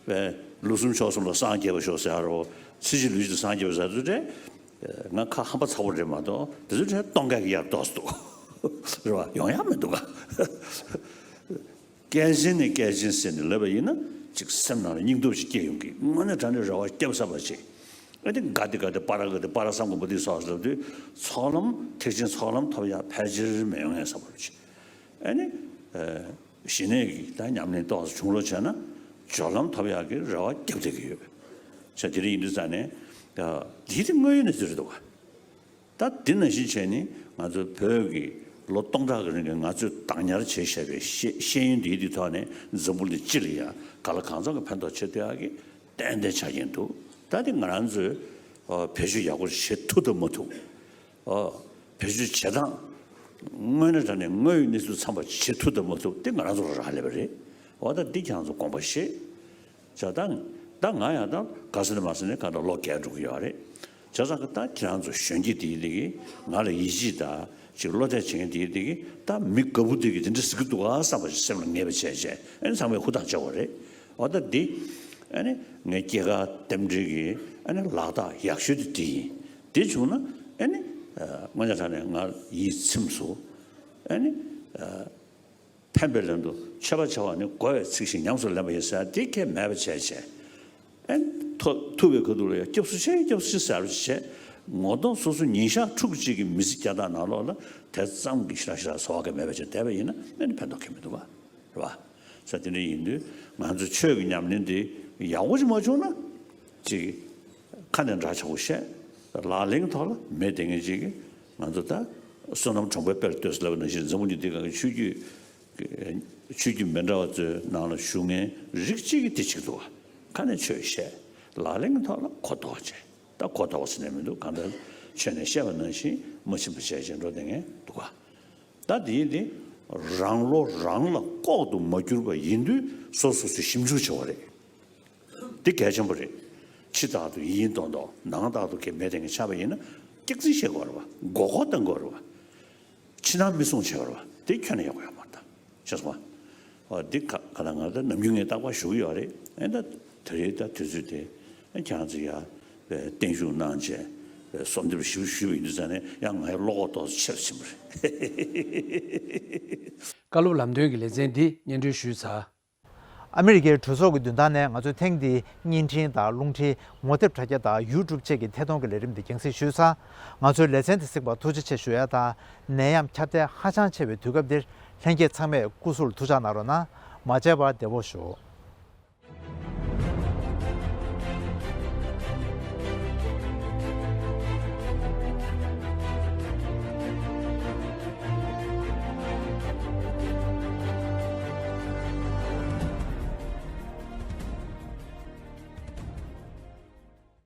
བའི་ལོ་གསུམ་ཕྱོགས་གསུམ་ལ་སངས་རྒྱས་པ་ཤོག་ཟེར་ཡ་རོ། ཚེ་གཅིག་ལུས་གཅིག་ལ་སངས་རྒྱས་པ་ཟེར་དུས་དེ། ང་ཁ་ཧམ་པ་ཚ་པོ་རེད་མ་གཏོགས། དེ་ཚོ་དེ་སྟོང་སྐད་ཀྱི་ཡར་ཏོག་ཙམ་འདུག་རེད་བ། ཡོང་ཡ་མི་འདུག་ག་སྐད་ཆེན་ནས་སྐད་ཆེན་ཟེར་ནས་ལབ་པ་ཡིན་ན། ཅིག་སེམས་ནང་ལ་སྙིང་སྟོབས་ཤིག་སྐྱེ་ཡོང་གི། དངོས་གནས་དྲང་གནས་རེ་བ་སྐྱབས་བསམ་པ་བྱེད། ཨ་ནི་ག་དེ་ག་དེ་པ་ར་ག་དེ་པ་ར་སམ་གོ་བོ་དེ་སོགས་ལབ་དུས། ཚོགས་ལམ་ཐེག་ཆེན་ཚོགས་ལམ་ཐོབ་ཡག་ཕལ་ཆེར་མི་ཡོང་ངེས་བསམ་པ་བྱེད། ཨ་ནི་ཨ་ཞི་གནས་ཀྱི་ད་ཉམས་ལེན་ཏོག་ཙམ་བྱུང་རོགས་བྱས་ན། སྦྱོར་ལམ་ཐོབ་ཡག་གི་རེ་བ་བརྒྱབ་བསྡད་ཀྱི་ཡོད། བྱས་དེ་འདྲ་ཡིན་དུས་ཙང་ནས། ཨ་འདི་དེ་དངོས་ཡོད་གནས་ཚུལ་རེད་འདུག་ག་ད་འདི་ནང་བཞིན་བྱས་ནས་ང་ཚོ་བོད་ཀྱི་ལོ་སྟོང་ཕྲག་གི་རིང་གི་ང་ཚོས་བདག་ཉར་བྱས་བཞག་པའི་ཤེས་ཤེས་ཡོན་འདིའི་དེའི་ཐོག་ནས་འཛམ་བུ་གླིང་སྤྱི་ལ་ཡང་གང་ལ་གང་འཚམ་གྱི་ཕན་ཐོགས་བྱེད་ཐུབ་ཡག་གི་ཏན་ཏན་ཆགས་ཀྱིན་འདུག་ད་འདི་ང་རང་ཚོས་ཨ་བེད་སྤྱོད་ཡག་པོ་བྱེད་ཐུབ་དང་མ་ཐུབ། ཨ་བེད་སྤྱོད་བྱེད་སྟངས་དངོས་གནས་དྲང་གནས་དངོས་ཡོད་གནས་ཚུལ་ཚང་པ་བྱེད་ཐུབ་དང་མ་ཐུབ་དེ་ང་རང་ཚོ་ལ་རག་ལས་པ་རེད། འོ་ད་འདི་ཁྱེད་རང་ཚོ་དགོངས་པ་བཞེས། བྱས་ཙང་ད་ང་ཡང་ད་ག་ཟེར་ནས་མ་ཟེར་ནས་གང་ལྟར་ལོ་རྒས་འགྲོ་གི་ཡོད་རེད། བྱས་ཙང་གི་ད་ཁྱེད་རང་ཚོ་གཞོན་སྐྱེས་དེ་ཡི་དེ་གི་ང་ལ་ཡིད་ཆེས་དང་ཅིག་བློ་གཏད་བྱེད་མཁན་དེ་ཡི་དེ་གི་ད་མི་དགའ་པོ་དེ་གི་དེ་འདྲ་ཟེར་གི་འདུག་ག་བསམ་པ་ཞིག་སེམས་ལ་ངེས་པ་བྱས་བྱས། ཨ་ནི་ཚང་མས་ཧུར་ཐག་བྱེད་དགོས་རེད། འོ་ད་འདི་ཨ་ནི་ངའི་སྐྱེས་སྐར་རྟེན་འབྲེལ་གྱི་ཨ་ནི་ལག་རྟགས་ཡག་ཤོས་དེ་འདི་ཡིན། དེ་བྱུང་ན་ཨ་ནི་ཨ་དངོས་གནས་དྲང་གནས་ང་ཡིད་ཚིམས་སོང་། ཨ་ནི་ཨ་ཕན་པའི་ལན་དུ་མཆོད་པ་བྱ་བ་ནི་བསྒོ་བའི་ཚིག་བཞིན་ཉམས་སུ་ལེན་པ་ཡིན་ཟེར་དེ་ཁས་མེད་པ་བྱས་བྱས། ཨེ་ཐོ་ཐུབ་པའི་ཁ་ཐུག་ལ་ཡང་སྐྱབས་སུ་མཆི་སྐྱབས་སུ་མཆི་ཟེར་བ་བྱས། ངོ་གདོང་སོ་སོ་ཉིན་ཞག་ཕྲུགས་གཅིག་གི་མི་ཚེ་བསྐྱལ་སྟངས་ནང་ལོགས་ལ་དེ་ཙམ་གྱི་ཞེ་དྲག་ཞེ་དྲག་བཟོ་བ་གི་མེད་པ་བྱས་བསྡད་པ་ཡིན་ན་ཨེ་ནི་ཕན་ཐོགས་ཀྱི་མི་འདུག་བ། རེད་བ། ས་དེ་འདྲ་ཡིན་དུས་ང་ཚོ་ཆོས་ཀྱི་ཉམས་ལེན་དེ་ཡག་པོ་ཞིག་མ་བྱུང་ན། ཅིག་ཁ་ནས་འདྲ་ཆགས་པོ་བཤད། ལག་ལེན་གྱི་ཐོག་ལ་མེད་དེ་ངེས་ཅིག་གི་ང་ཚོ་ད་བསོད་ནམས་གྲོང་པའི་དཔལ་ལྟོས་ལབ་ནང་བཞིན་འཛམ་བུ་གླིང་འདི་སྒང་གི་ཆོས་བརྒྱུད། ཆོས་བརྒྱུད་མི་འདྲ་བ་ཚོའི་ནང་ལ་བཞུགས་མཁན་རིགས་གཅིག་གིས་དེ་བྱེད་ཀྱི་འདུག་བ། ཁ་ནས་ཆོས་བཤད། ལག་ལེན་གྱི་ཐོག་ལ་གོ་ལྡོག་བྱས། ད་གོ་ལྡོག་ཟེར་ནས་མི་འདུག་གང་ལྟར་ཆོས་ནས་བཤད་པ་ནང་བཞིན་མ་ཕྱིན་པ་བྱས་བྱས་འགྲོ་བསྡད་མཁན་འདུག་ག་ད་དེ་ཡིན་དེ་རང་བློ་རང་ལ་ལྐོག་ཏུ་མ་གྱུར་པ་ཡིན་དུས་སོ་སོ་སོས་ཞིབ་འཇུག་བྱེད་པ་རེད། འདི་གལ་ཆེན་པོ་རེད། ཕྱི་ལྟར་དུ་ཡིན་མདོག་མདོག་ནང་ལྟར་དུ་གལ་མེད་དེ་ངས་ཆགས་པ་ཡིན་ན་སྐྱག་རྫུན་བཤད་དགོས་རེད་བ། མགོ་སྐོར་གཏོང་དགོས་རེད་བ། ཕྱི་ནང་མི་སྲུང་བྱེད་པ་རེད་བ། དེ་ཁྱོན་ནས་ཡག་པོ་ཡོད་མ་རེད་ད། ཤེས་སོང་བ། འོ་འདི་ག་ག་ལ་ང་ད་ནམ་རྒྱུན་ངས་རྟག་པར་ཞུ་གི་ཡོད་རེད། ཨེ་ད་དེ་རེད་ད་དུས་ཚོད་དེ་ཨེ་ཁྱེད་རང་ཚོ་ཡ་བསྟན་བཞུགས་གནང་བྱས་གསོལ་འདེབས་ཞུ་ཞུས་པ་ཡིན་དུས་ཙང་ནས་ཡང་ང་ཡི་བློ་ཁོག་ཏོག་ཙམ་ཆེར་ཕྱིན་པ་རེད། བཀའ་སློབ་ལམ་སྟོན་གྱི་ལེ་ཚན་འདི་སྙན་སྒྲོན་ཞུས་ཚར། ཨ་མི་རི་ཀའི་གྲོས་ཚོགས་ཀྱི་མདུན་ཐང་ནས་ང་ཚོས་ཐེངས་འདིའི་བརྙན་འཕྲིན་དང་རླུང་འཕྲིན། ངོ་དེབ་དྲ་རྒྱ་དང་ཡུ་ཊུབ་བཅས་ཀྱི་ཐད་གཏོང་གི་ལས་རིམ་འདི་རྒྱང་སྲིང་ཞུས་ཚར། ང་ཚོའི་ལེ་ཚན་འདི་གཟིགས་པར་ཐུགས་རྗེ་ཆེ་ཞུ་ཡ་དང་། ནད་ཡམས་ཁྱབ་གདལ་ཧ་ཅང་ཆེ་བའི་དུས་སྐབས་འདིར་ལྷན་རྒྱས་ཚང་མས་སྐུ་གཟུགས་ལ་ཐུགས་ཅག་གནང་རོགས་གནང་། མ་བརྗེད་པར་བདེ་པོ་བཞུགས།